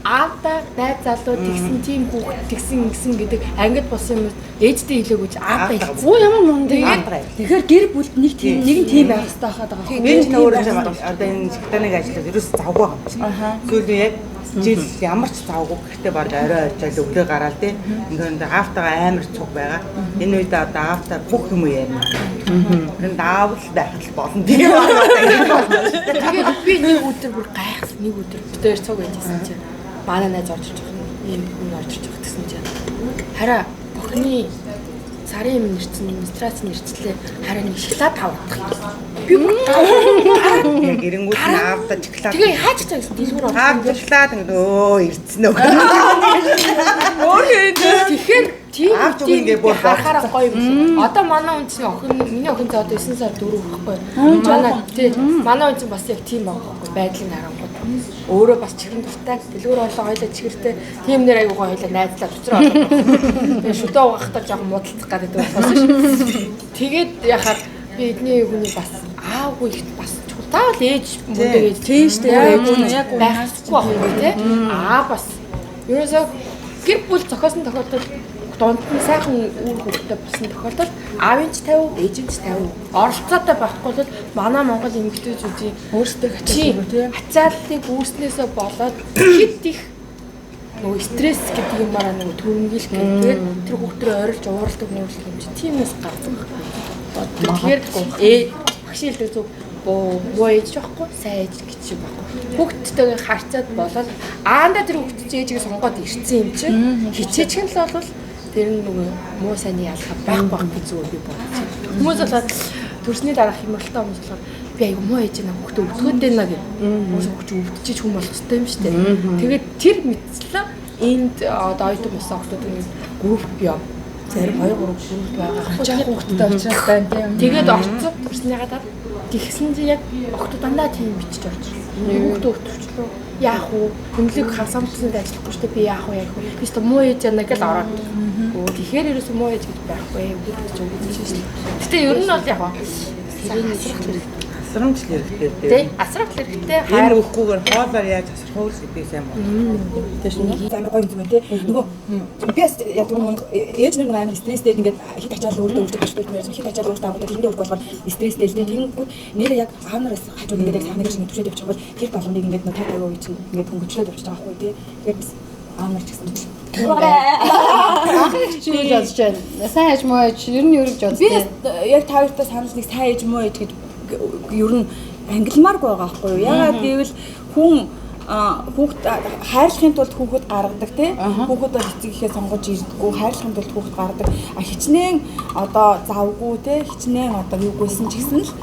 Speaker 5: аавтаа найз залуу тэгсэн тийм хүүхд тэгсэн ингэсэн гэдэг ангид болсон юм ээжтэй хэлээгүй ч аавтаа хэлсэн.
Speaker 2: Оо ямар мундаг.
Speaker 1: Тэгэхээр гэр бүлд нэг тийм нэг нь тийм байх хэрэгтэй байхад байгаа.
Speaker 4: Ээж нь өөрөө одоо энэ шигтаныг ажиллаад ерөөс завгүй байгаа юм чинь. Сүүлийн яг жил ямар ч завгүй гэхдээ баг орой очиад өглөө гараал тий. Ингээд аавтайгаа амар цуг байгаа. Энэ үед одоо аавтаа бүх юм ярина. Тэр даавал байх л болно. Тийм байна.
Speaker 5: Тэгээд би нэг өдөр бүр гайхсан. Нэг өдөр бид хоёр цуг байжсэн чинь манай найз орж ирж байгаа юм хүн орж ирж байгаа гэсэн чинь хараа охины сарын юм нэрцэн менстрац нэрцлээ хараа нэг шоколад авах юм. Би бүр
Speaker 4: яг эренгүүд нь аавда шоколад.
Speaker 5: Тэгээ хаач чаа гэсэн дэлгүүр орсон.
Speaker 4: Аав шоколад ингээд өө ирцэн өө.
Speaker 1: Өөр
Speaker 5: Тэгэхээр тийм
Speaker 4: аав зүг ингээд бүр
Speaker 5: харахаараа гоё юм. Одоо манай хүн чинь охин миний охин зөө одоо 9 сар 4 байхгүй. Манай тий манай хүн чинь бас яг тийм байгаа байхгүй байдлыг харангууд. Өөрөө бас чихрэн дуртай дэлгүүр орлоо хоёлаа чихэртэй тийм нэр айгуу гоё хоёлаа найзлаа учраа орлоо. Тэгээ шүдэ угахдаа жоохон муудалцах гэдэг болохоос ш. Тэгээд яхаар Би эдний хүний бас аавгүй их бас чухал. Заавал ээж мундаг ээж.
Speaker 1: Тийм шүү дээ. Яг үнэ, яг үнэ.
Speaker 5: Байхгүй байхгүй тий. Аа бас ерөөсөө гэр бүл зохиосон тохиолдолд дунд нь сайхан үр хөвгтэй болсон тохиолдолд аавын ч 50, ээжийн ч 50 оролцоотой байхгүй бол манай Монгол эмэгтэйчүүдийн
Speaker 1: Өөрсдөө хачаалгүй тий.
Speaker 5: ачааллыг үүснээсээ болоод хэд их нөгөө стресс гэдэг юмараа нөгөө төрөнгөлөх гэдэг тэгээд тэр хүүхдэрээ ойрлж ууралдаг нуурлах юм чи тиймээс гардаг. Тэгэхээр багш хэлдэг зүг боо ээж байхгүй сайн ээж гэж юм байхгүй. Хүүхдтэйгээ харьцаад болоод аандаа тэр хүүхд чи ээжигээ сонгоод ирсэн юм чинь хичээчих нь л бол тэр нь нөгөө муу сайнны ялгаа байхгүй байх гэж зүгээр би бодож байна. Хүмүүс болоод төрсний дараах хямралтай хүмүүс болохоор би айгу муу ээж наа хүүхдээ өвдгөөд байна гэх. Хүмүүс хүүхд өвдөж хүн болох ёстой юм шүү дээ. Тэгээд тэр мэтслэн энд одоо оюутан болсон охтууд нэг групп яв. Зарим 2 3 групп байгаа.
Speaker 1: Жаахан хүүхдтэй учраас байна тийм.
Speaker 5: Тэгээд орцсон төрснийгаа дараа тэгсэн чинь яг охтууд дандаа тийм бичиж орж ирсэн. Хүүхдээ өвтөвчлөө. Яах вэ? Хүнлэг хансамтсанд ажиллахгүй шүү дээ. Би яах вэ? Яах вэ? Би ч муу ээж яана гэж ороод. Тэгэхээр ерөөсөө муу ээж гэж байхгүй. Хүүхдээ ч өвдөж шээ. Гэтэ ер нь бол яг асрах хэрэгтэй.
Speaker 4: Асрамжл хэрэгтэй
Speaker 5: Тэ асрах хэрэгтэй.
Speaker 4: Энэ
Speaker 5: Хайр
Speaker 4: өгөхгүйгээр хоолоор яаж асрах вэ гэдгийг сайн бод.
Speaker 6: Амар гоё юм зү тий. Нөгөө би бас яг түрүү ээж нар нэг амар стресстэй ингээд хит ачаал өөртөө өгдөг гэж байна. Хит ачаал өөртөө авдаг. Тэрэндээ өгөх болохоор стресстэй л тий. Тэгэнгүүт нэрээ яг аав нараас хажууд ингээд яг сайхан шиг түшээд явчих бол тэр боломжийг ингээд нөө 50 50 чинь ингээд хөнгөчлөөд явчих байгаа байхгүй тий. Тэгэхээр бас аав нар ч гэсэн
Speaker 2: Анх чи юу гэж бодож байна? Сайн ээж муу ээж ер нь юу гэж бодож
Speaker 6: би
Speaker 2: байна?
Speaker 6: яг та хоёртой санал нэг сайн ээж муу ээж гэж ер нь ангилмааргүй байгаа байхгүй юу? Ягаад гэвэл хүн хүүхд хайрлахын тулд хүүхэд гаргадаг тий. Хүүхэд бол эцэг ихээ сонгож ирдэггүй, хайрлахын тулд хүүхэд гаргадаг. А хичнээн одоо завгүй тий, хичнээн одоо юугүйсэн ч гэсэн л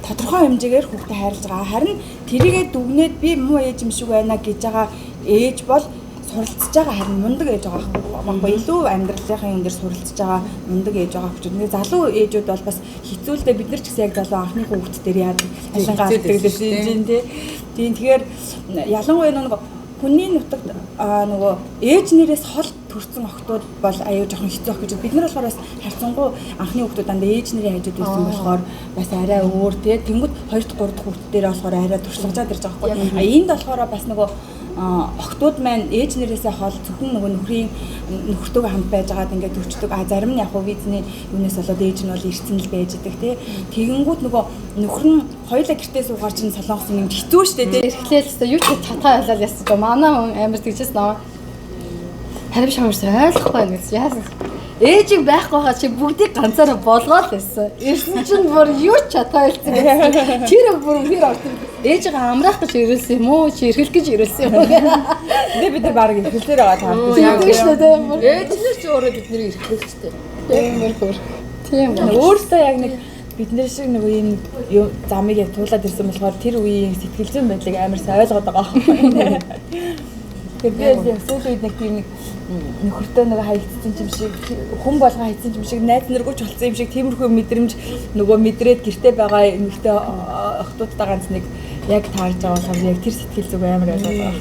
Speaker 6: тодорхой хэмжээгээр хүүхдээ хайрлаж байгаа. Харин тэрийгэ дүгнээд би муу ээж юм шиг байна гэж байгаа ээж бол суралцж байгаа харин мундаг ээж байгаа байхгүй илүү амьдралынхаа юм дээр суралцж байгаа мундаг ээж байгаа хүч. Нэг залуу ээжүүд бол бас хэцүү л дээ, бид нар ч гэсэн яг залуу анхны хүүхд дээр яад алангаа алддаг л шин тий. Тийм тэгэхээр ялангуяа нэг хүний нутагт нөгөө ээж нэрээс хол төрсэн охтууд бол аюу жоохон хэцүү ах гэж. Бид нар болохоор бас харьцангуй анхны хүүхдүүд дандаа ээж нэрийн хажууд байсан болохоор бас арай өөр тий. Тэнгүүд 2 дахь 3 дахь хүүхд дээр болохоор арай туршлагажаад ирж байгаа байхгүй. А энд болохоор бас нөгөө охтууд маань ээж нэрээсээ хол зөвхөн нөгөө нөхрийн нөхөртөөгөө хамт байжгаад ингээд төрчдөг. А зарим нь яг хуу визний юунаас болоод ээж нь бол ирсэн л байж идэг тий. Тэгэнгүүт нөгөө нөхөр нь хоёулаа гэртээ суугаар чинь солонгосын юм хэцүү штэ тий.
Speaker 2: Эрхлээл өстө юу ч чадхаа байлаа яасан ч манай хүн амар тэгжээс наа. Харин шамарс ойлгохгүй байна гэж яасан. Ээжийг байхгүй хаа чи бүгдийг ганцаараа болгоол байсан. Ирсэн чинь бүр юу ч чадхаа байлцсан гэсэн. Тэр бүр үнээр орсон. Ээжигээ амраах гэж ирүүлсэн юм уу? Чи эрхлэх гэж ирүүлсэн юм уу?
Speaker 6: Тэгээ бид нар баг эрхлэлээр байгаа таардаг.
Speaker 2: Тийм шүү дээ.
Speaker 5: Ээж нар ч өөрөө бидний эрхлэгчтэй.
Speaker 2: Амар хөр. Тийм.
Speaker 6: Өөрөөсөө яг нэг бид нар шиг нэг ийм юм замыг яг туулаад ирсэн болохоор тэр үеийн сэтгэл зүйн байдлыг амар сайн ойлгоод байгаа байхгүй. Тэгэхээр би яг сүүлийн үед нэг тийм нэг нөхөртөө нэг хаягдсан юм шиг хүн болгон хаягдсан юм шиг найз наргүй ч болсон юм шиг тиймэрхүү мэдрэмж нөгөө мэдрээд гэрте байгаа эмэгтэй охтуудтай ганц нэг яг таарж байгаа болохоор яг тэр сэтгэл зүг амар ойлгоод байгаа.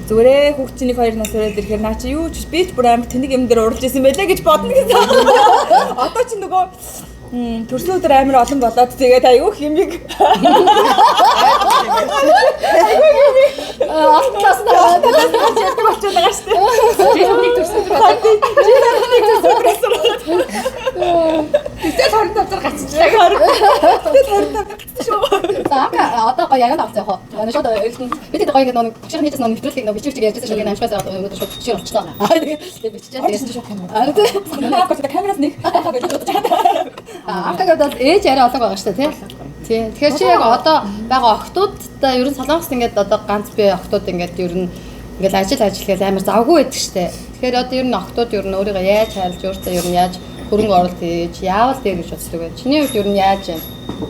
Speaker 6: Зүгээрээ хүүхд чинь нэг хоёр нас өрөөд ирэхээр наа чи юу ч би ч бүр амар тэнэг юм дээр уралж исэн байлаа гэж бодно гэсэн. Одоо чи нөгөө төрсөн өдөр амар олон болоод тэгээд айгүй хэмиг
Speaker 2: Олон талаас нь аваад
Speaker 6: ярьдаг болчиход байгаа шүү дээ.
Speaker 5: Жил нэг төрсөн өдөр Гэтэл 25 зар гацчихлаа.
Speaker 6: Тэгэл 25 гацсан шүү.
Speaker 2: За одоо гоё яг авсан яг. Манай шууд эргэлтэн бид хэд гоё ингэ нэг багшийн хийжсэн нэг нэвтрүүлгийг нэг бичвч ярьжсэн шүү. Амжихаас өнөөдөр шууд жишээ болчихлоо. Тэгээд биччихээ.
Speaker 6: Орсон шууд юм.
Speaker 2: Аа тий.
Speaker 6: Наа гоо камераас нэг хаа гэж бодож байгаа.
Speaker 2: Анхаг бол ээж арай олог байгаа шүү дээ тий. Тий. Тэгэхээр чи яг одоо байгаа охтуудтай ер нь солонгост ингээд одоо ганц би охтууд ингээд ер нь ингээд ажил гэж амар завгүй байдаг шүү дээ. Тэгэхээр одоо ер нь охтууд ер нь өөрийгөө яаж хайрлаж өөртөө ер нь яаж хөрөнгө оруулалт хийж яавал дээр гэж боддог вэ? Чиний хувьд ер нь яаж юм?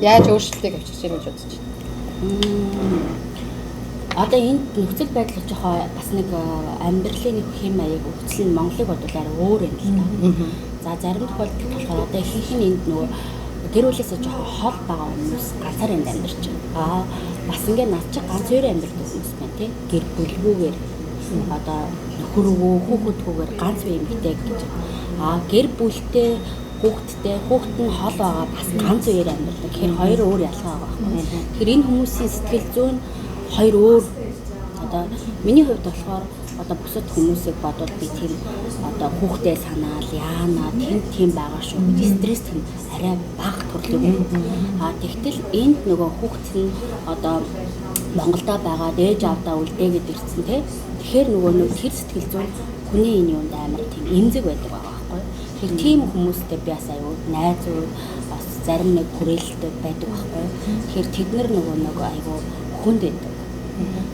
Speaker 2: Яаж өөрчлөлтийг авчирч юм гэж бодож байна?
Speaker 7: Одоо энд нөхцөл байдал жоохон бас нэг амьдралын нэг хэм маяг өгцөл нь Монголыг бодвол арай өөр юм л та. За зарим тохиолдолд болохоор одоо ихэнх нь энд нөгөө гэр бүлээсээ жоохон хол байгаа хүмүүс ганцаар энд амьдарч байна. Аа бас ингээ над чи ганц хоёр амьдардаг хүмүүс байна тий. Гэр бүлгүүгээр одоо нөхөргөө хүүхэдгүүгээр ганц бие эмэгтэй гэж. Аа гэр бүлтэй Хүүхэдтэй, хүүхэд нь хол байгаа бас ганц үеэр амьдардаг. Тэгэхээр хоёр өөр ялгаа байгаа байхгүй. Тэгэхээр энэ хүмүүсийн сэтгэл зүйн хоёр өөр. Одоо миний хувьд болохоор одоо бусад хүмүүсийг бодвол би тийм одоо хүүхдээ санаал яана тэнд тийм байгаа шүү гэж стресс нь арай бага төрлийн юм. А тэгтэл энд нөгөө хүүхэд нь одоо Монголда байгаа ээж аавдаа үлдээгээд ирсэн тий. Тэгэхээр нөгөө нэг тэр сэтгэл зүйн хүний энэ юунд амар тийм эмзэг байдаг байгаа байхгүй. Тэгэхээр тийм хүмүүстэй би бас аюу найзууд бас зарим нэг хүрээлэлтэй байдаг байхгүй. Тэгэхээр тэд нар нөгөө нэг аюу хүнд байдаг.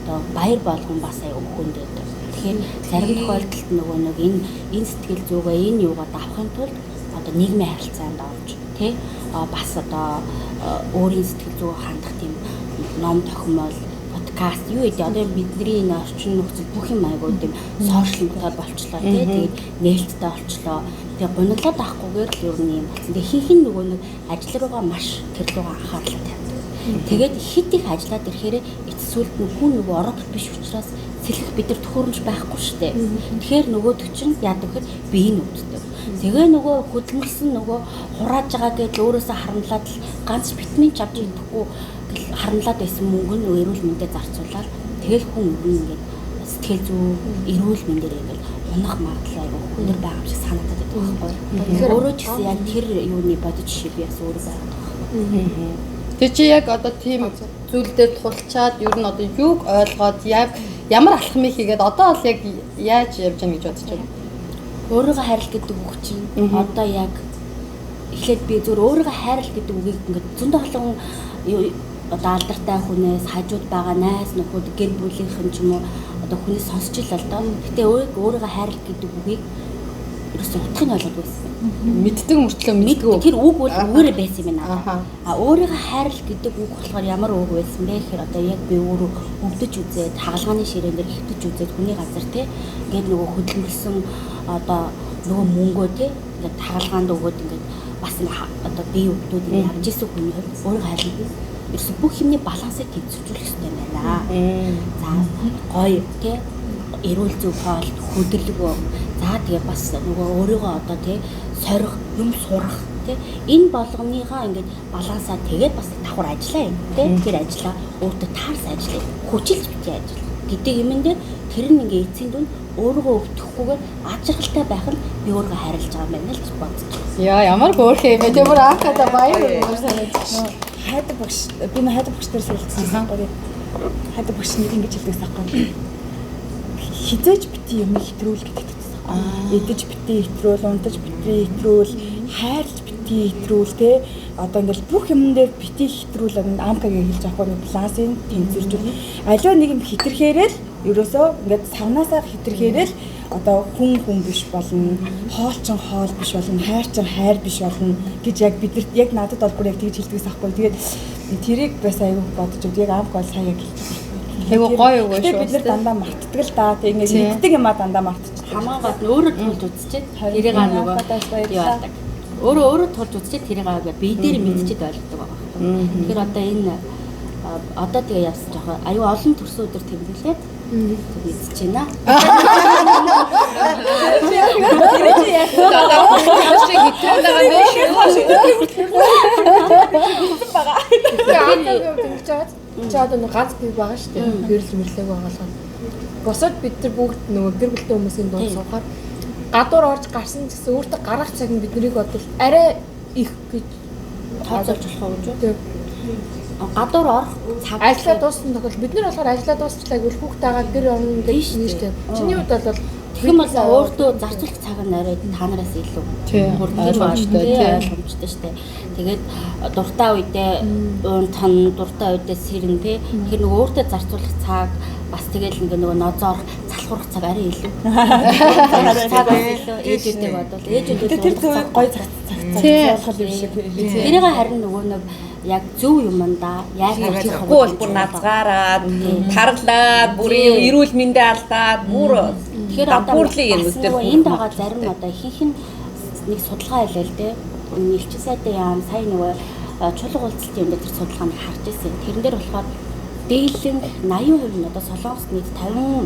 Speaker 7: Одоо баяр болгон бас аюу хүнд байдаг. Тэгэхээр зарим тохиолдолд нөгөө нэг энэ сэтгэл зүгээ энэ юугаа давахын тулд одоо нийгмийн харилцаанд орж тий бас одоо өөрийн сэтгэл зүй хандах тийм ном тохимол подкаст юу гэдэг одоо бидний энэ орчин нөхцөл бүх юм айгуу тийм сошиал болчлоо тий тэгээд нээлттэй болчлоо. Тэгээ гуниглаад авахгүйгээр л ер нь юм болсон. Тэгээ хин хин нөгөө нэг ажил руугаа маш тэр руугаа анхаарлаа тавьдаг. Тэгээд хит их ажиллаад ирэхээр эцэс сүлд нь хүн нөгөө робот биш учраас сэлэх бид нар төхөөрөмж байхгүй шүү дээ. Тэгэхээр нөгөөдөг чинь яадаг гэхээр бие нь өвддөг. Тэгээ нөгөө хөдөлмөрлсөн нөгөө хурааж байгаа гэж өөрөөсөө харамлаад л ганц витамин ч авч идэхгүй харамлаад байсан мөнгө нь эрүүл мэндэд зарцуулаад тэгэл хүн өрн ингээд сэтгэл зүй эрүүл мэндээр ингээд унах магадлал айгүй өндөр байгаа юм шиг санагдаад байдаг байхгүй. Тэгэхээр өөрөө ч гэсэн яг тэр юуны бодит жишээ би бас өөрөө байгаад байгаа байхгүй.
Speaker 2: Тэр чи яг одоо тийм зүйл дээр тулчаад ер нь одоо юуг ойлгоод яг ямар алхмыг хийгээд одоо бол яг яаж явж гэнэ гэж бодож байна?
Speaker 7: Өөрийгөө хайрлах гэдэг үг чинь одоо яг эхлээд би зөв өөрийгөө хайрлах гэдэг үгийг ингээд зөндөө олон одоо алдартай хүнээс хажууд байгаа найз нөхөд гэр бүлийнхэн ч юм уу одоо хүнээс сонсч ил л доо. Гэтэ өөрийгөө хайрлах гэдэг үгийг ерөөсөн утгыг нь ойлгодог байсан.
Speaker 2: Мэддэг мөртлөө мэддэггүй.
Speaker 7: Тэр үг бол үгээрээ байсан юм байна. А өөрийгөө хайрлах гэдэг үг болохоор ямар үг байсан бэ гэхээр одоо яг би өөрөө өвдөж үзээд хагалгааны ширээн дээр хэвтэж үзээд хүний газар те ингээд нөгөө хөдөлмөрлсөн одоо нөгөө мөнгөө те ингээд хагалгаанд өгөөд ингээд бас одоо бие өвдүүд ингээд явж исэн хүний хувьд өөрийгөө хайрлах нь ерөөсөн бүх юмны балансыг тэнцвэржүүлэх хэрэгтэй байна. За гоё те эрүүл зөв хоол хөдөлгөөн. За тэгээ бас нөгөө өөрийгөө одоо тий сорих, юм сурах тий энэ болгоныхаа ингээд балансаа тэгээд бас давхар ажиллаа юм тий тэр ажиллаа өөртөө таарсан ажиллаа хүчилж битгий ажил гэдэг юмн дээр тэр нь ингээд эцсийн дүнд өөрийгөө өвдөөхгүйгээр аж аргалтай байх нь би өөрийгөө хайрлаж байгаа юм байна л гэж бодож байна.
Speaker 2: Яа ямар хөөрхөн юм бэ? Тэр бүр анхаадаа баяр хөөр санагдчих.
Speaker 6: Хайдаг багш би нэ хайдаг багш дээр суралцсан байхгүй. Хайдаг багш нэг ингэж хэлдэг байхгүй. Хизээж бити юм хэтрүүл гэдэг гэсэн. Идэж бити хэтрүүл, унтаж бити хэтрүүл, хайрлаж бити хэтрүүл те. Одоо ингээл бүх юмн дээр бити хэтрүүл амкагийн хэлж авахгүй нэг балансыг тэнцвэржүүл. Аливаа нэг юм хэтэрхээрэл ерөөсөө ингээд савнаасаа хэтэрхээрэл одоо хүн хүн биш болно, хоол чин хоол биш болно, хайр чин хайр биш болно гэж яг бидэрт яг надад бол бүр яг тэгж хэлдэгс аахгүй. Тэгээд тэрийг бас аягүй бодож өгд. Яг амк бол сайн яг хэлдэг.
Speaker 2: Айгу гоё үг шүү.
Speaker 6: Бид нэр дандаа мартдаг л да. Тэг ингээд мэддэг юмаа дандаа мартчихдаг.
Speaker 7: Хамгийн гол нь өөрөө тулж үзчихэд тэрийг нөгөө яадаг. Өөрөө тулж үзчихэд тэрийг бие дээр мэдчихэд ойлгодог байгаа байхгүй. Тэгэхээр одоо энэ одоо тэгээ явсан жоохон аюу олон төрсөн өдөр тэмдэглээд мэдчихэж байна.
Speaker 3: Тэр чи яг
Speaker 5: Чи одоо нэг ганц бие байгаа шүү дээ. Гэрэл мэрлээг байгаа л. Бусад бид нар бүгд нөгөө гэр бүлтэй хүмүүсийн дунд суухаар гадуур орж гарсан гэсэн өөртөө гарах цаг нь бид нарыг бодвол арай их гэж
Speaker 7: тооцоолж болох уу гэж үү? Гадуур орох цаг
Speaker 5: ажиллаа дууссан тохиол бид нар болохоор ажиллаа дуусчлаа гэвэл хүүхдтэйгээ гэр орно гэж нь шүү дээ. Чиний хувьд бол
Speaker 7: Тэгэх юм бол өөртөө зарцуулах цаг нь арай та нараас илүү ойлгомжтой ойлгомжтой шүү дээ. Тэгээд дуртай үедээ унтан, дуртай үедээ сэрнэ тий. Тэгэхээр нөгөө өөртөө зарцуулах цаг бас тэгэл ингээ нөгөө нозоор залхуурах цаг арай илүү. Цаг илүү ээжүүдээ бодвол ээжүүд
Speaker 6: тэр зөв гоё зарцуулах юм шиг.
Speaker 7: Тэрийг харин нөгөө нэг яг зөв юмдаа яаж
Speaker 3: хийх вэ? Бол бүр назгаараад, таргалаад, бүр эрүүл мэндээ алдаад, бүр
Speaker 7: тэгэхээр одоо энд байгаа зарим одоо ихэнх нь нэг судалгаа хэлээ л дээ. Элчин сайдын яам сая нөгөө чуулга уулзалтын юм дээр тэр судалгааг харж ирсэн. Тэрэн дээр болохоор дийлэнх 80% нь одоо Солонгост нийт 50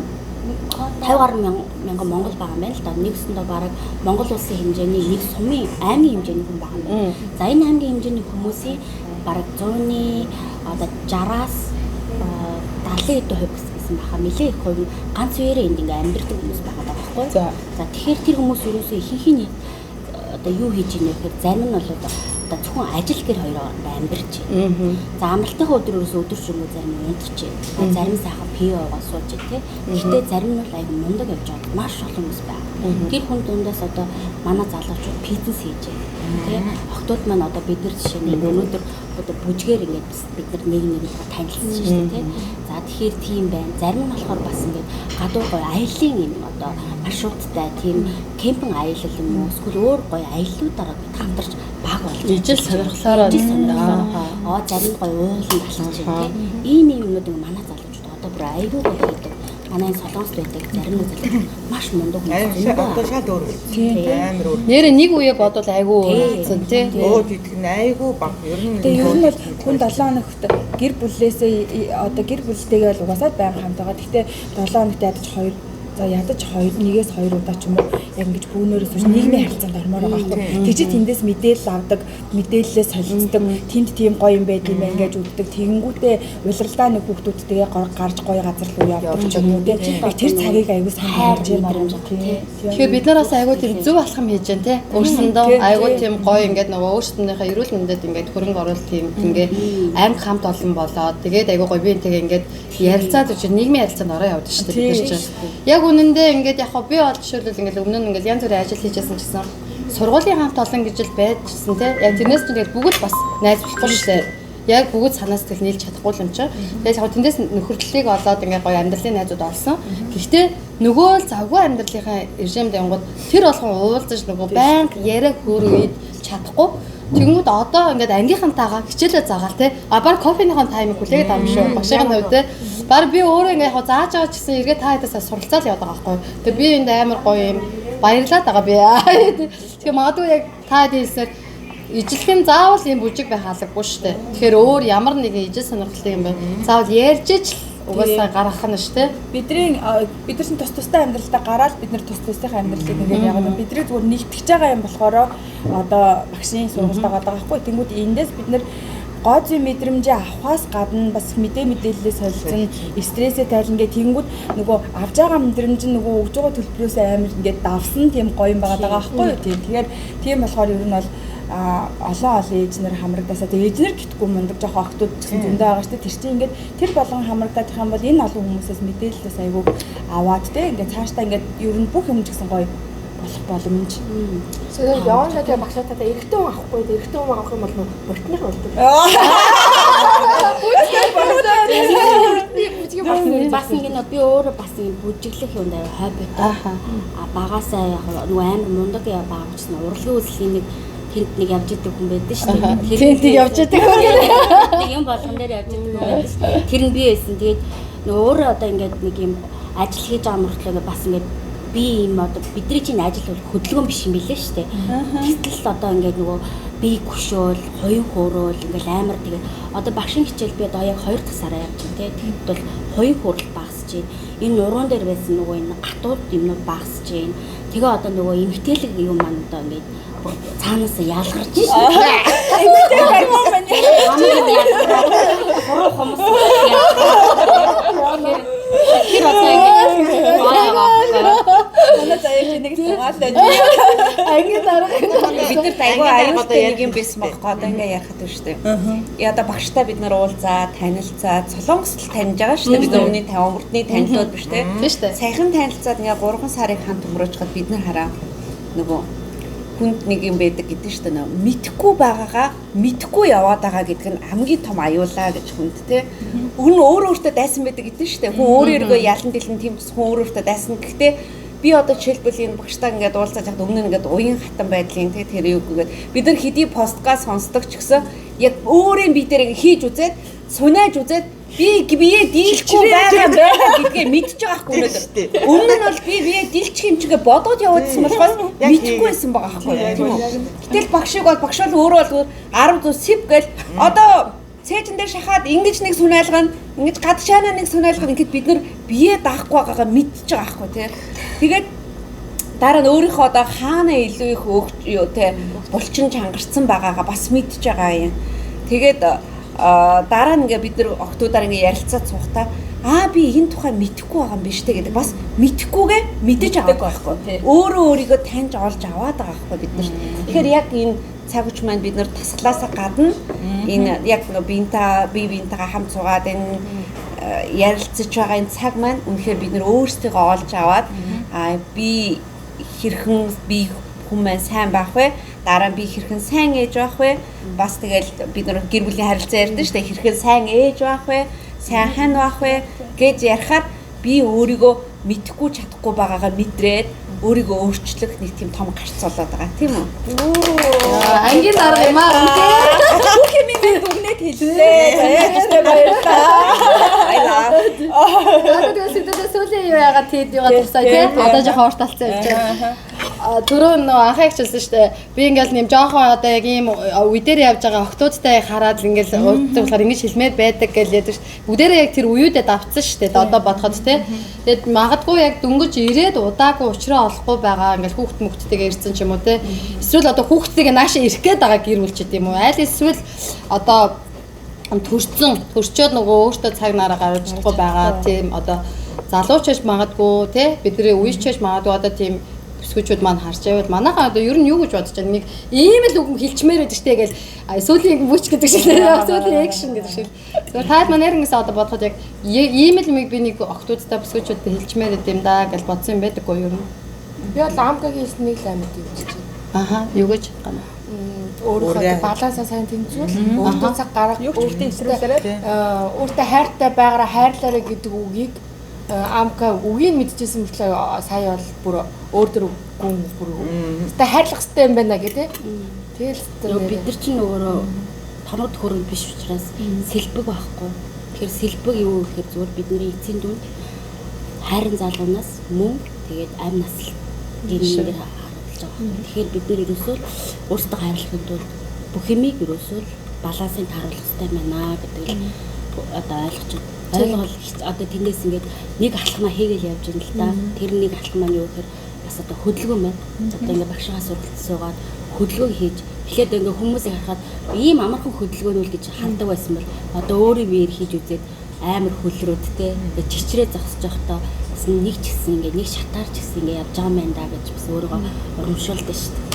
Speaker 7: 50 гаруй мянган Монгол байгаа юм байна л да. Нэгсэндээ бараг Монгол улсын хэмжээний нэг сумын аймгийн хэмжээний хүн байгаа юм байна. За энэ аймгийн хэмжээний хүмүүсийн бараг 100-ны одоо 60-аас 70% гэсэн баха нэлээ их хувь нь ганц үеэрээ энд ингээ амьдардаг хүмүүс байгаа байхгүй. За тэгэхээр тэр хүмүүс ерөөсөө ихэнх нь одоо юу хийж ийнэ гэхээр зарим нь бол одоо зөвхөн ажил гэр хоёроо амьдарч байна. За амралтынхаа өдөр ерөөсөө өдөр шөнөгүй зарим нь унтж байна. Зарим сайхан пиво уугаа сууж байна тий. Гэхдээ зарим нь бол айгүй мундаг явж байгаа. Маш олон хүмүүс байна. Тэр хүн дундаас одоо манай залуучууд бизнес хийж байна. Тий. Охтууд маань одоо бид нар жишээ нь өнөөдөр одоо бүжгээр ингээд бид нар нэг нэгийг танилцсан шүү дээ тий. За тэгэхээр тийм байна. Зарим нь болохоор бас ингээд гадуур гоё аялын юм одоо маршруттай тийм кемпинг аялал юм уу эсвэл өөр гоё аяллуудаараа бид хамтарч баг болж
Speaker 2: ижил сонирхлоороо
Speaker 7: зарим гоё ууланд алхаж байна тий. Ийм ийм юмнууд ингээ манай залуучууд одоо бүр айгүй гоё хийдэг. Манай энэ Солонгост байдаг зарим нэг залуучууд маш мундаг
Speaker 4: хүмүүс. Одоо шал өөр. Амар өөр.
Speaker 2: Нэрээ нэг үеэ бодвол айгүй өөрсөн тий.
Speaker 4: Өө тэгдэг нь айгүй баг. Ер нь
Speaker 6: ер нь бол хүн 7 хоногт гэр бүлээсээ одоо гэр бүлтэйгээ л угаасаа байнга хамт байгаа. Гэхдээ 7 хоногт ядаж 2 за ядаж 2 1-ээс 2 удаа ч юм уу яг ингэж бүүнээрээс хойш нийгмийн харилцаанд ормоор байгаа байхгүй. Тэгжээ тэндээс мэдээлэл авдаг, мэдээллээ солилцдог, тэнд тийм гоё юм байд юм байна гэж үздэг. Тэгэнгүүтээ улиралдаа нэг хүүхдүүдтэйгээ гарч гоё газар руу явдаг ч юм уу тий. Тэр цагийг аягүй сайн харж ямар юм тий.
Speaker 2: Тэгэхээр бид нараас аягүй тийм зөв алхам хийж जैन тий. Өөрсөндөө аягүй тийм гоё ингээд нөгөө өөрсдийнхээ эрүүл мэндэд ингээд хөрөнгө оруулалт тийм ингээд анги хамт олон болоод тэгээд аягүй гоё би энтэйгээ ингээд ярилцаад үчи нийгмийн харилцаанд ороо явдаг шүү дээ бид нар чинь. Яг үнэндээ ингээд яг би бол жишээлбэл ингээд өмнө нь ингээд янз бүрийн ажил хийжсэн гэсэн сургуулийн хамт олон гэж л байжсэн тий. Яг тэрнээс чинь тэгээд бүгд бас найз болохгүй шүү дээ. Яг бүгд санаа сэтгэл нийлж чадахгүй юм чинь. Тэгээд яг тэндээс нөхөрлөлийг олоод ингээд гоё амьдралын найзууд олсон. Гэхдээ нөгөө л завгүй амьдралынхаа режимд явгод тэр болгон уулзаж нөгөө байнга яриа хөөр үед чадахгүй. Тэгэнгүүт одоо ингээд ангийнхантайгаа хичээлээ заагаал те. А баг кофеныхон таймыг хүлээгээд авах юм шүү. Багшийн хувьд те. Баг би өөрөө ингээд яг зааж байгаа ч гэсэн эргээ та хэдээс суралцаал яваад байгаа байхгүй. Тэгээ би энд амар гоё юм баярлаад байгаа би. Тэгээ магадгүй яг та хэдийн хэлсээр ижлэх нь заавал юм бүжиг байх албагүй шүү дээ. Тэгэхээр өөр ямар нэгэн ижил сонирхолтой юм байна. Заавал ярьж ич угаасаа гаргах нь шүү дээ.
Speaker 6: Бид нар чинь тус тустай амьдралдаа гараад бид нар тус тусынхаа амьдралыг ингээд яагаад бидний зүгээр нэгтгэж байгаа юм болохоор одоо багшийн сургуультай байгаа байхгүй. Тэнгүүд эндээс бид нар гоо зүйн мэдрэмжээ авахаас гадна бас мэдээлэлээ солилцсон, стрессээ тайлна гэх тэнгүүд нөгөө авж байгаа мэдрэмж нь нөгөө өгж байгаа төлбөрөөс амар ингээд давсан тийм гоё юм байгаа даа байхгүй юу. Тийм. Тэгэхээр тийм болохоор ер нь бол олон олон ээж нар хамрагдаасаа тэг ээж нар гитгүй мундаг жоох охтууд гэсэн зөндөө байгаа шүү дээ. Тэр чинь ингээд тэр болгон хамрагдаад их юм бол энэ олон хүмүүсээс мэдээлэлээс айгүй аваад те ингээд цаашдаа ингээд ер нь бүх юм ч гэсэн гоё болох боломж.
Speaker 5: Тэгээд явна тэгээ багшаатаа эрэгтэй хүн авахгүй, эрэгтэй хүн авах юм бол мортных болдог.
Speaker 7: Бас ингэ би өөрөө бас ингэ бүжиглэх юм даа хоббитой. А багасаа яг нөгөө амар мундаг байгаа учраас урлагийн үзлэгийн нэг тэнд нэг явж идэг хүн байдаг шүү дээ.
Speaker 2: Тэнд нэг явж идэг хүн.
Speaker 7: Нэг юм болгон дээр явж идэг хүн байдаг шүү дээ. Тэр нь би байсан. Тэгээд нөгөө өөрөө одоо ингээд нэг юм ажил хийж байгаа мөртлөө ингээд бас ингээд би юм одоо бидний чинь ажил бол хөдөлгөөн биш юм билээ шүү дээ. Тэгтэл одоо ингээд нөгөө би гүшөөл, хоён хөөрөөл ингээд амар тэгээд одоо багшийн хичээл би одоо яг 2 дахь сараа явж байна те. Тэгэхэд бол хоён хөөрөл багасж байна. Энэ нуруунд дээр байсан нөгөө энэ гатууд юмнууд багасж байна. Тэгээ одоо нөгөө эмгтээлэг юм маань одоо ингээд цаанаас ялгарч шээ.
Speaker 6: Эмгтэй гормон маань
Speaker 7: хуруу хумс ялгарч. Тэр одоо ингээд
Speaker 6: манай заяа нэг сугаалаа.
Speaker 2: Анги дарга.
Speaker 3: Бид нарт айгүй аюултай нэг юм байсан байхгүй одоо ингээ ярихад байна шүү дээ. Яа багштай бид нар уулзаа, танилцаад Солонгост л таньж байгаа шүү дээ. Бид нар өмнөний 50 өнгөртний танилуд биш те.
Speaker 2: Тийм шүү дээ.
Speaker 3: Саяхан танилцаад ингээ 3 сарыг хамт өнгөрөөчхөд бид нар хараа нөгөө хүнд нэг юм байдаг гэдэг шүү дээ. Мэдхгүй байгаагаа мэдхгүй яваад байгаа гэдэг нь хамгийн том аюулаа гэж хүнд те. Хүн өөр өөртөө дайсан байдаг гэдэг шүү дээ. Хүн өөр өөргөө ялан дэлэн тийм хүн өөр өөртөө дайсан. Гэхдээ би одоо жишээлбэл энэ багштай ингээд уулзаж хахад өмнө нь ингээд уян хатан байдлын те тэр юу гэгээд бид нар хэдий подкаст сонсдог ч гэсэн яг өөрийн бие дээр хийж үзээд сунааж үзээд би бие дийлэхгүй байгаа гэдгээ мэдчихэж байгаа хгүй өнөөдөр. Өмнө нь бол би бие дийлчих юм чигээ бодоод яваадсан болохоос мэдэхгүй байсан байгаа хгүй тийм үү. Гэтэл багшиг бол багш бол өөрөө бол 10 зү сэв гэл одоо цээжин дээр шахаад ингэж нэг сунаалгана, ингэж гадшаана нэг сунаалгана ингээд бид нар бие даахгүй байгаагаа мэдчихэж байгаа байхгүй тий. Тэгээд дараа нь өөрийнхөө одоо хаана илүү их өгч юу те булчин чангарсан байгаагаа бас мэдчихэж байгаа юм. Тэгээд дараа нь ингээ бид нар октоудаар ингээ ярилцаад суухдаа аа би энэ тухай мэдэхгүй байгаа юм биш үү гэдэг бас мэдэхгүйгээ мэдэж аваад байгаа байхгүй. Өөрөө өөрийгөө таньж олж аваад байгаа байхгүй бид нар. Тэгэхээр яг энэ цаг үеч маань бид нар тасглаасаа гадна энэ яг нөө биентэйгээ хамт суугаад энэ ярилцаж байгаа энэ цаг маань үнэхээр бид нар өөрсдийгөө олж аваад аа би хэрхэн би хүн маань сайн байх вэ? Дараа нь би хэрхэн сайн ээж байх вэ? Бас тэгэл бид нар гэр бүлийн харилцаа ярьдаг шүү дээ. Хэрхэн сайн ээж байх вэ? Сайн хан байх вэ гэж ярихаар би өөрийгөө мэдэхгүй чадахгүй байгаагаа мэдрээд өөрийгөө өөрчлөх нэг тийм том гарц болоод байгаа тийм үү?
Speaker 2: Ангийн дарга юм аа.
Speaker 6: Бүх юм би дүгнээд хэллээ. За ээжтэй баярлалаа.
Speaker 3: Баярлалаа.
Speaker 2: Одоо тэгвэл сэдвээ сүүлийн юу яагаад тэд юугаа турсаа тий? Одоо жоохон урт талцсан явж байгаа. Түрүү нөө анхаа ихчилсэн шүү дээ. Би ингээл нэм жоохон одоо яг ийм үе дээр явж байгаа охтуудтай хараад л ингээл ууддаг болохоор ингэж хэлмээр байдаг гэж яддаг шүү. Бүгдээрээ яг тэр үеүүдэд давцсан шүү дээ. Одоо бодоход тий. Тэгэд магадгүй яг дөнгөж ирээд удаагүй учраа олохгүй байгаа ингээл хүүхд мөхттэйгээ ирсэн ч юм уу тий. Эсвэл одоо хүүхдтэйгээ наашаа ирэх гээд байгаа гэр бүл ч гэдэм үү. Аль эсвэл одоо төрцөн төрчөөд нөгөө өөртөө цаг нараа гаргаж чадахгүй байгаа тийм одоо залууч байж магадгүй тий бидний үеч байж магадгүй одоо тийм бүсгүүчүүд маань харж байвал манайхаа одоо ер нь юу гэж бодож байна нэг ийм л үг хэлчмээр байдаг штэ гээл сүүлийн бүч гэдэг шиг сүүлийн экшн гэдэг шиг зүгээр таад маань ярангаас одоо бодоход яг ийм л юмыг би нэг охтуудтай бүсгүүчүүдтэй хэлчмээр байд юм да гэж бодсон юм байдаггүй ер нь.
Speaker 5: Би бол Амкагийн хэлсэн нэг л амьд юм чи.
Speaker 2: Аха юу гэж гана.
Speaker 5: Өөрийнхөө балансаа сайн тэнцвэл өөртөө цаг гаргах,
Speaker 1: Юу ч ихтэй эсрүүлээрэй.
Speaker 5: өөртөө хайртай байгаараа хайрлаарай гэдэг үгийг Амка үгийг мэдчихсэн мөртлөө сая бол бүр өөр төр гүн бүр өстой хайрлах хэрэгтэй юм байна гэдэг. Тэгэл
Speaker 7: Нөгөө бид нар чинь нөгөө тоног төхөөрөмж биш учраас сэлбэг байхгүй. Тэгэхээр сэлбэг юу гэхээр зүгээр бидний эцсийн дүнд хайрын залуунаас мөн тэгээд амь насал гинээр харуулж байгаа. Тэгэхээр бид нар ерөөсөө өөрсдөө хайрлахын тулд бүх юмыг ерөөсөө балансыг тааруулах хэрэгтэй байна гэдэг л одоо ойлгож байна. Ойлгол одоо тэндээс ингээд нэг алхмаа хийгээл явж байна л да. Тэр нэг алхмаа нь юу гэхээр бас одоо хөдөлгөөн байна. Одоо ингээд багшгаа суралцсуугаад хөдөлгөөн хийж эхлээд ингээд хүмүүсийг харахад ийм амархан хөдөлгөөнүүл гэж хардаг байсан бол одоо өөрийн биеэр хийж үзээд амар хөлрөөд те ингээд чичрээ зогсож байхдаа бас нэг ч гэсэн ингээд нэг шатаар ч гэсэн ингээд явж байгаа юм байна да гэж бас өөрийгөө урамшуулдаг шүү дээ.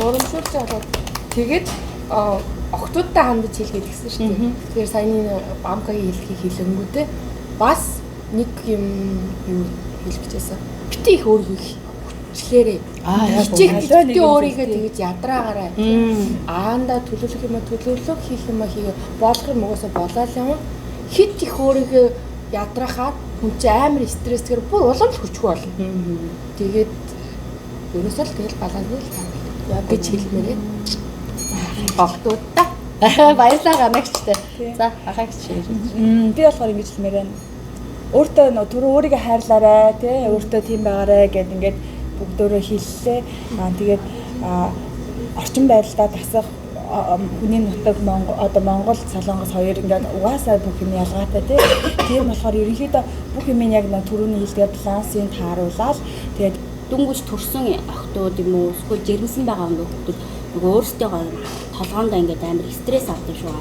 Speaker 5: Урамшуулж болоод тэгээд охтуудтай хандаж хэлгээд гисэн шүү дээ. Тэгэхээр саяны Амкагийн хэлхийг хэлэнгүүтээ бас нэг юм юу хэлэх гэжсэн. Бити их өөрийгөө хүчлээрээ.
Speaker 2: Аа яг
Speaker 5: Хичээх бити өөрийгөө тэгэж ядраагаарай. Аанда төлөвлөх юм а төлөвлөх хийх юм а хийгээ болох юм угаасаа болоол юм. Хит их өөрийгөө ядрахаар хүн чинь амар стрессгээр бүр улам л хүчгүй болно. Тэгээд ерөөсөө л тэгэл балансыг л таарна гэж хэлмээрээ. Охтуудаа
Speaker 2: Баярлалаа ганагчтай. За ахаагч.
Speaker 1: Би болохоор ингэж хэлмээр байна. Өөртөө нөө түрүү өөрийгөө хайрлаарай тий өөртөө тийм байгаарай гэд ингээд бүгдөөрөө хэллээ. Аа тэгээд орчин байдлаа дасах хүний нутаг Монгол одоо Монгол Солонгос хоёр ингээд угаасаа бүх юм ялгаатай тий. Тийм болохоор ерөнхийдөө бүх юм яг нөө түрүүний хэлдгээр балансыг тааруулаад тэгээд
Speaker 7: Дөнгөж төрсөн охтууд юм уу эсвэл жирэмсэн байгаа ингээд охтууд нөгөө өөрсдөө толгоондоо ингээд амар стресс авдаг шүү.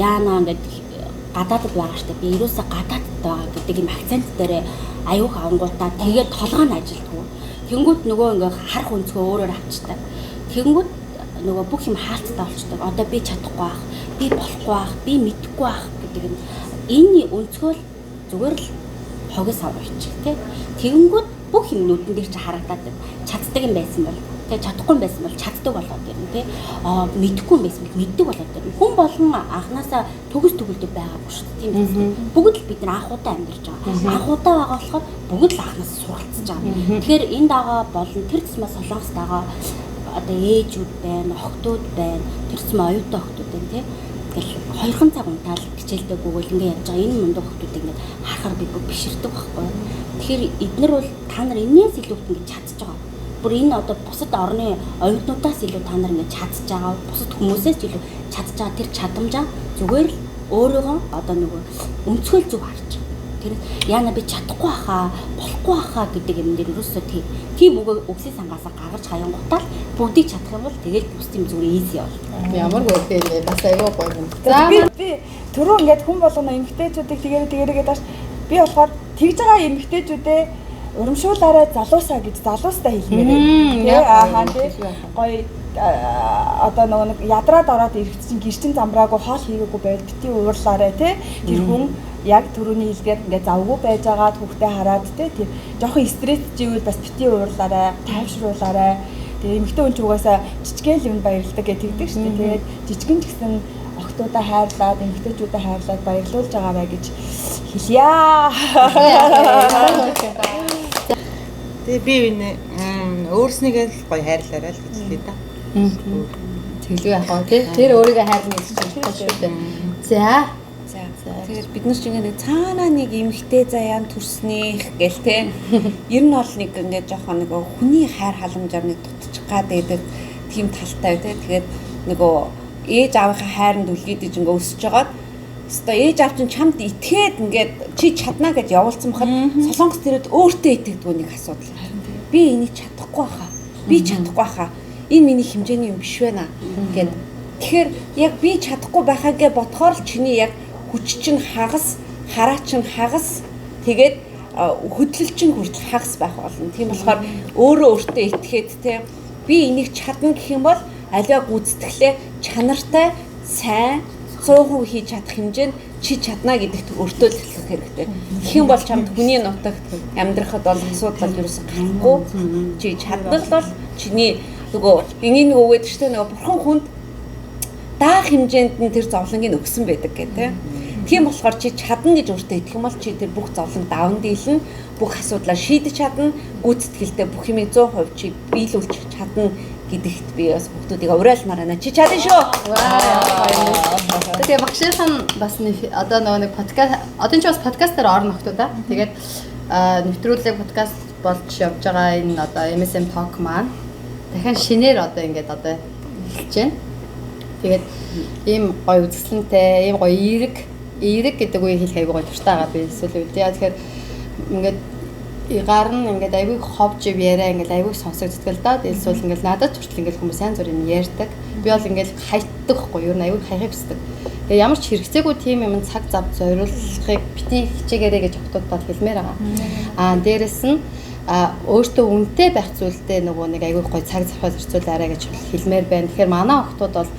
Speaker 7: Яана ингээд гадаадд байгаа штэ би ерөөсөө гадаадд байгаа гэдэг юм акцент дээр аюух авангуудаа тэгээд толгой нь ажилтгүй. Тэнгүүд нөгөө ингээд харах өнцгөө өөрөөр авчдаг. Тэнгүүд нөгөө бүх юм хаалттай болчдөг. Одоо би чадахгүй байх, би болохгүй байх, би мэдэхгүй байх гэдэг юм. Энэ өнцгөө л зүгээр л хогос аваачих тий. Тэгэнгүүт бүх юм нүдэн дээр чи харагдаад байна. Чаддаг юм байсан бол тий чадахгүй юм байсан бол чаддаг болоод ирнэ тий. Аа мэдэхгүй юм байсан бол мэддэг болоод ирнэ. Хүн болгон анханасаа төгс төгөлдөг байгаагүй шүү дээ. Тийм биз. Бүгд л бид нар анх удаа амьдарч байгаа. Анх удаа байгаа болохоор бүгд л анханаас суралцж байгаа. Тэгэхээр энэ дагаа болон тэр тусмаа Солонгос дагаа одоо ээжүүд байна, охтууд байна, тэр тусмаа оюутан охтууд байна тий. Ингээл хоёрхан цаг унтаал хичээлдээ гүгэл ингээ явж байгаа энэ мундаг охтууд ингээд харахаар би бүр биширдэг байхгүй. Тэгэхээр эднэр бол та нар энээс илүү ингэж чадж байгаа. Бүр энэ одоо бусад орны оюутнуудаас илүү та нар ингэж чадж байгаа, бусад хүмүүсээс ч илүү чадж байгаа тэр чадамжаа зүгээр л өөрийгөө одоо нөгөө өнцгөл зөв харж байгаа. Тэр яана би чадахгүй хаа, болохгүй хаа гэдэг юм дээр ерөөсөө тийм үгсийн сангаасаа гаргаж хаянгуутаа л бүгдийг чадах юм бол тэгэл бус юм зүгээр easy бол.
Speaker 2: Ямар гоё юм бэ? Бас айгүй гоё юм.
Speaker 6: За би түрүү ингээд хүн болгоно эмэгтэйчүүдийг тэгэрэ гэдэг ш. Би болохоор тэгж байгаа эмэгтэйчүүдээ урамшуулаарай залуусаа гэж залуустай хэлмээр байна. Тэ ааха тий. Гоё одоо нөгөө нэг ядраад ороод ирэх чинь гэрчин замраагүй хоол хийгээгүй байвал бити уурлаарай тий. Тэр хүн яг түрүүний хэлгээр ингээд завгүй байж байгаа хүүхдээ хараад тий. Тэр жоохон стресс живэл бас бити уурлаарай, тайвшруулаарай. Тэгээ эмэгтэй хүн ч угаасаа жижигэн л юмд баярлдаг гэж тэгдэг шүү дээ. Тэгээд жижигэн ч гэсэн охтуудаа хайрлаад, эмэгтэйчүүдээ хайрлаад баярлуулж байгаарай гэж хэлье.
Speaker 4: Тэгээ би энэ өөрснийгээ л гоё хайрлаарай л гэж хэлье да.
Speaker 2: Тэглүү яах вэ тий? Тэр өөрийгөө хайрлна гэж чинь шүү дээ. За.
Speaker 3: Тэгээд бид нар ч ингээ нэг цаанаа нэг эмэгтэй заяан төрснийх гэл те. Ер нь бол нэг ингээ жоохон нэг хүний хайр халамжаар нэг дутчих гад байдаг тийм талтай те. Тэгээд нөгөө ээж аавынхаа хайранд үлгийдэж ингээ өсөж жагаад өстой ээж аав чинь чамд итгээд ингээд чи чадна гэж явуулсан бахад Солонгос дээрээ өөртөө итгэдэггүй нэг асуудал. Би энийг чадахгүй хаа. Би чадахгүй хаа. Энэ миний хэмжээний юм биш байна гэд. Тэгэхээр яг би чадахгүй байхаа гэж бодохоор л чиний яг хүч чинь хагас, хараа чинь хагас, тэгээд хөдлөл чинь хүртэл хагас байх болно. Тийм болохоор өөрөө өөртөө итгээд те би энийг чадна гэх юм бол аливаа гүйцэтгэлээ чанартай, сайн 100% хийж чадах хэмжээнд чи чадна гэдэгт өөртөө л итгэх хэрэгтэй. Тэгэх юм бол чамд хүний нутагт амьдрахад бол асуудал ерөөсөн гарахгүй. Чи чаднал бол чиний нөгөө энгийн нэг үг гэдэг чинь нөгөө бурхан хүнд даах хэмжээнд нь тэр зовлонгийг өгсөн байдаг гэх тээ. Тийм болохоор чи чадна гэж өөртөө итгэх юм бол чи тэр бүх зовлон даван дийлнэ, бүх асуудлаа шийдэж чадна, гүйцэтгэлтэй бүх юмыг 100% чи биелүүлж чадна гэдэгт би бас хүүхдүүдийг уриалмаар байна. Чи чадна шүү.
Speaker 2: Тэгээ багшийнхан бас одоо нөгөө нэг подкаст одоо ч бас подкастаар орно охтуу да. Тэгээд нэвтрүүлэг подкаст болж явж байгаа энэ одоо MSM Talk маань дахин шинээр одоо ингээд одоо эхэлж байна. Тэгээд ийм гоё үзэсгэлэнтэй, ийм гоё эерэг гэдэг үгийг хэлэх айгүй гоё дуртай байгаа би эсвэл үед. Яа тэгэхээр ингээд гар нь ингээд айгүй ховж яриа ингээд айгүй сонсогддог л да. Эсвэл ингээд надад ч хүртэл ингээд хүмүүс сайн зүр юм ярьдаг. Би бол ингээд хайддаг хгүй юу? Ер нь айгүй хайхыг хүсдэг. Тэгээ ямар ч хэрэгцээгүй тийм юм цаг зав зориулахыг бити хичээгээрэй гэж охтуудад хэлмээр байгаа. Аа дээрэс нь өөртөө үнэтэй байх зүйлдээ нөгөө нэг айгүй гоё цаг завхаа зарцуулаарай гэж хэлмээр байна. Тэгэхээр манай охтууд бол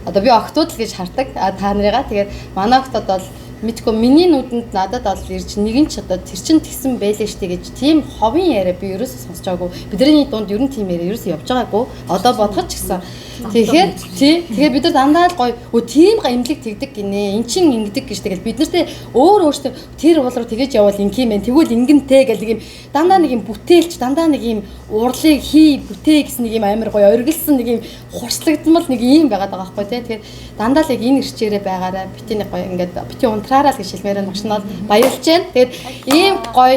Speaker 2: одоо би охтууд л гэж хардаг. Та нарыгаа тэгээд манай охтууд бол мэдгүй миний нүдэнд надад бол ирж нэгэн ч одоо тэр чин тэгсэн байлээ штэ гэж тийм ховын яриа би ерөөсөө сонсож байгаагүй. Бидний дунд ер нь тийм яриа ерөөсөө явж байгаагүй. Одоо бодоход ч гэсэн. Тэгэхээр тий тэгэхээр бид нар дандаа л гоё өө тийм имлэг тэгдэг гинэ. Эн чин ингэдэг гэж тэгэл бид нартэй өөртөө тэр уул руу тэгэж явбал ингэх юм байна. Тэгвэл ингэнтэй гэл нэг юм дандаа нэг юм бүтээлч дандаа нэг юм урлыг хий бүтээ гэсэн нэг юм амар гоё оргилсан нэг юм хурцлагдмал нэг юм байгаад байгаа байхгүй тий. Тэгэхээр дандаа л яг энэ ирчээрээ байгаарай. Бити нэг гоё ингээд бити унтраараа л гэж хэлмээр байна. Багш нь бол баярлж байна. Тэгээд ийм гоё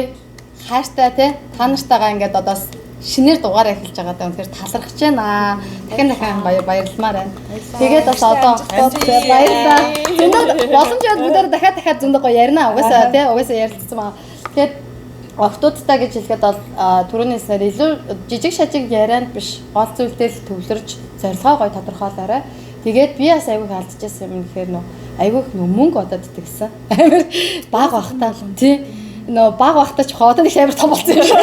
Speaker 2: хайртай тий та нартайгаа ингээд одоо шинээр дугаар эхэлж байгаа даа. Тэгэхээр талархаж байна. Дахин дахин баярламаар байна. Тэгээд бас одоо баярлалаа. Зөндөө боломж байвал бүгдээр дахиад зөндөө гоё ярина. Угаасаа тий угаасаа ярилцсан байгаа. Тэгээд охтуудтай гэж хэлэхэд бол түрүүний хэлснээр илүү жижиг шажиг ярианд биш гол зүйлдээ л төвлөрж зорилгоо гоё тодорхойлоорой. Тэгээд би бас айгүйх алдчихсан юм гэхээр нөө айгүйх нөө мөнгө одоод итгэсэн. Амар баг бахтаа тий нөө баг бахтаа ч хоодоо их амар том болсон юм шиг.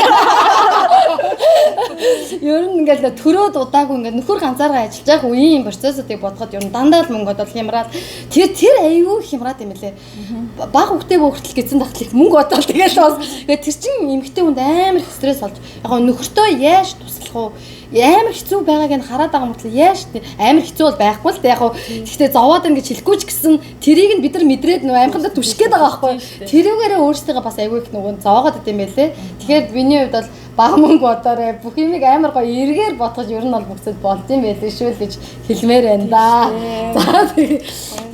Speaker 2: Ер нь ингээл төрөөд удаагүй ингээд нөхөр ганцаараа ажиллаж байгаа үеийн процессуудыг бодоход ер нь дандаа л мөнгө одоод хямраад тэр айгүй хямраад юм лээ. Баг хүүхдээ хүртэл гэсэн тахтал их мөнгө одоод тэгэл бас тэгээд тэр чин эмэгтэй хүнд амар их стресс болж яг нөхөртөө яаж туслах уу? Амар хэцүү байгааг нь хараад байгаа мөртлөө яаж амар хэцүү бол байхгүй л дээ яг гэхдээ зовоод ингэж хэлэхгүй ч гэсэн тэрийг нь бид нар мэдрээд нөө амхандаа түших гээд байгаа байхгүй. Тэрүүгээрээ өөрсдийгөө бас айгүй их нөгөө зовоогоод идэм байлээ. Тэгэхээр миний хувьд бол бага мөнгө бодоорой. Бүх юмыг амар гоё эргээр бодгож ер нь бол бүх зүйл болд юм байлээ шүү л гэж хэлмээр байна да. За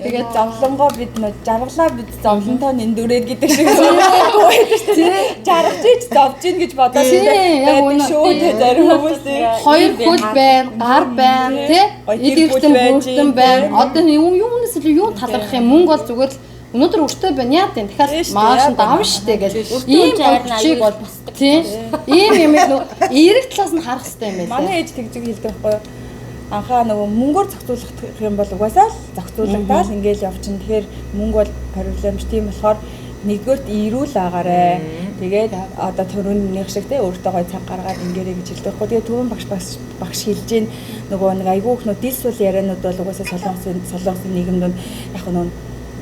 Speaker 1: тэгээд зовлонгоо бид нөө жаргалаа бид зовлонтоо нэндүрээд гэдэг шиг байдаг шүү дээ. Жаргаж ич зовж ийн гэж бодоод байдаг шүү дээ зарим хүмүүс тий.
Speaker 2: Хоёр хөл байна, гар байна тий. Эд эрхтэн бүртэн байна. Одоо юунаас илүү юу талархах юм? Мөнгө бол зүгээр л Өнөөдөр өртөө байна. Яа тийм дахиад маргааш нь давна штэ гэж ийм хүчийг бол тийм ийм юм нөө эерэг талаас нь харах хэрэгтэй юм байна.
Speaker 1: Манай ээж тэгж хэлдэг байхгүй юу? Анхаа нөгөө мөнгөөр зохицуулах юм бол угаасаа л зохицуулагдаад ингээл явчихна. Тэгэхээр мөнгө бол проблем биш. Тийм болохоор нэгдүгээрт эрүүл агаарэ. Тэгээд одоо түрүүнийх шиг те өөртөө гой цаг гаргаад ингээрэй гэж хэлдэг байхгүй. Тэгээд түрүүн багш багш хэлж гин нөгөө нэг айгүй их нөө дил сул яриануд бол угаасаа солонгосын нийгэмд яг нөө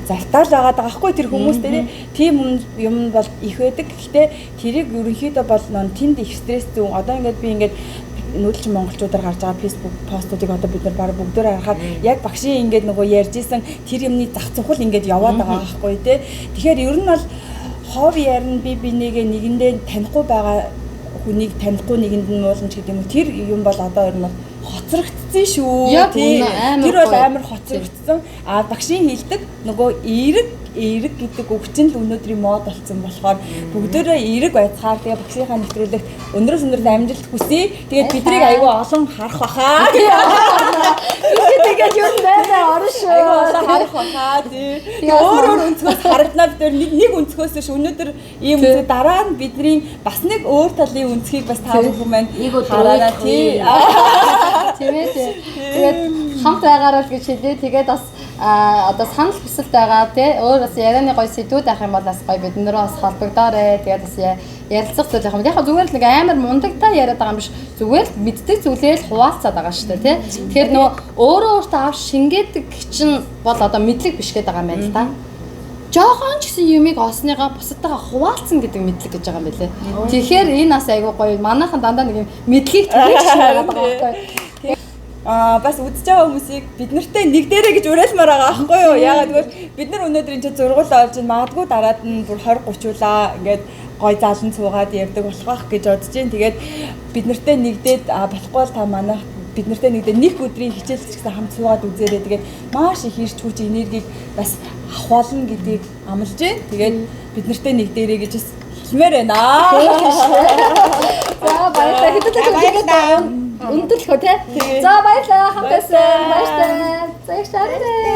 Speaker 1: залтаал байгаа даахгүй тэр хүмүүс дээр тийм юм бол их байдаг. Гэхдээ тэрийг ерөнхийдөө бол нөө тэнд их стресс зүүн. Одоо ингээд би ингээд нүүдэлчин монголчуудаар гарч байгаа Facebook постуудыг одоо бид нар баг бүгдээр харахад яг багшийн ингээд нөгөө ярьж исэн тэр юмны зах зухал ингээд яваад байгаа байхгүй тий. Тэгэхээр ер нь бол хов ярина би бинийгээ нэгэндээ танихгүй байгаа хүнийг танихгүй нэгэнд нь муулна ч гэдэг юм уу. Тэр юм бол одоо ер нь бол хоцрогдсон шүү. Тий. Тэр бол амар хоцрогдсон. А багшийн хэлдэг нөгөө эерэг гэдэг үг чинь л өнөөдрийн мод болсон болохоор бүгдээрээ эерэг байцгаар тэгээ багшийнхаа нэвтрүүлэгт өндрөөс өндрөөс амжилт хүсье. Тэгээд биднийг айгүй олон харах баха.
Speaker 2: Тэгээд юу нэ орно шүү.
Speaker 1: Айгүй олон харах баха. Тий. Өөр өөр өнцгөөс харагдана бид нэг өнцгөөс биш өнөөдөр ийм өнцгөө дараа нь бидний бас нэг өөр талын өнцгийг бас та бүхэн маань хараарай. Тий.
Speaker 2: Тийм ээ. Тэгээд хамт байгаарай л гэж хэлье. Тэгээд бас одоо санал хүсэлт байгаа тий өөр бас ярианы гоё сэдвүүд авах юм бол бас гоё бид нэрээ бас холбогдоорой. Тэгээд бас ярилцах зүйл юм. Яг зүгээр л нэг амар мундагтай яриад байгаа юм биш. Зүгээр л мэддэг зүйлээ л хуваалцаад байгаа шүү дээ тий. Тэгэхээр нөгөө өөрөө өөртөө авч шингээдэг чинь бол одоо мэдлэг биш гэдэг байгаа юм байна л да. Жохон ч гэсэн юмыг олсныгаа бусадтайгаа хуваалцсан гэдэг мэдлэг гэж байгаа юм билээ. Тэгэхээр энэ бас айгүй гоё. Манайхан дандаа нэг юм мэдлэгийг түгээх байгаа байхгүй.
Speaker 1: Бас үзэж байгаа хүмүүсийг бид нартэй нэг дээрээ гэж уриалмаар байгаа аахгүй юу? Яагаад гэвэл бид нар өнөөдөр энэ чинь зургуул олж магадгүй дараад нь бүр 20 30 улаа ингээд гой заалан цуугаад явдаг болох байх гэж бодож байна. Тэгээд бид нартэй нэгдээд болохгүй бол та манайх бид нартэй нэгдээд нэг өдрийн хичээл ч гэсэн хамт суугаад үзээрэй. Тэгээд маш их ирч хүч энергийг бас авах болно гэдгийг амлаж байна. Тэгээд бид нартэй нэг дээрээ гэж бас хэлмээр байна.
Speaker 2: За баярлалаа. Хэдүүлээ тэгээд өндөрлөхөө тий. За баярлалаа. Хамт байсан. Баярлалаа. За их шаартай.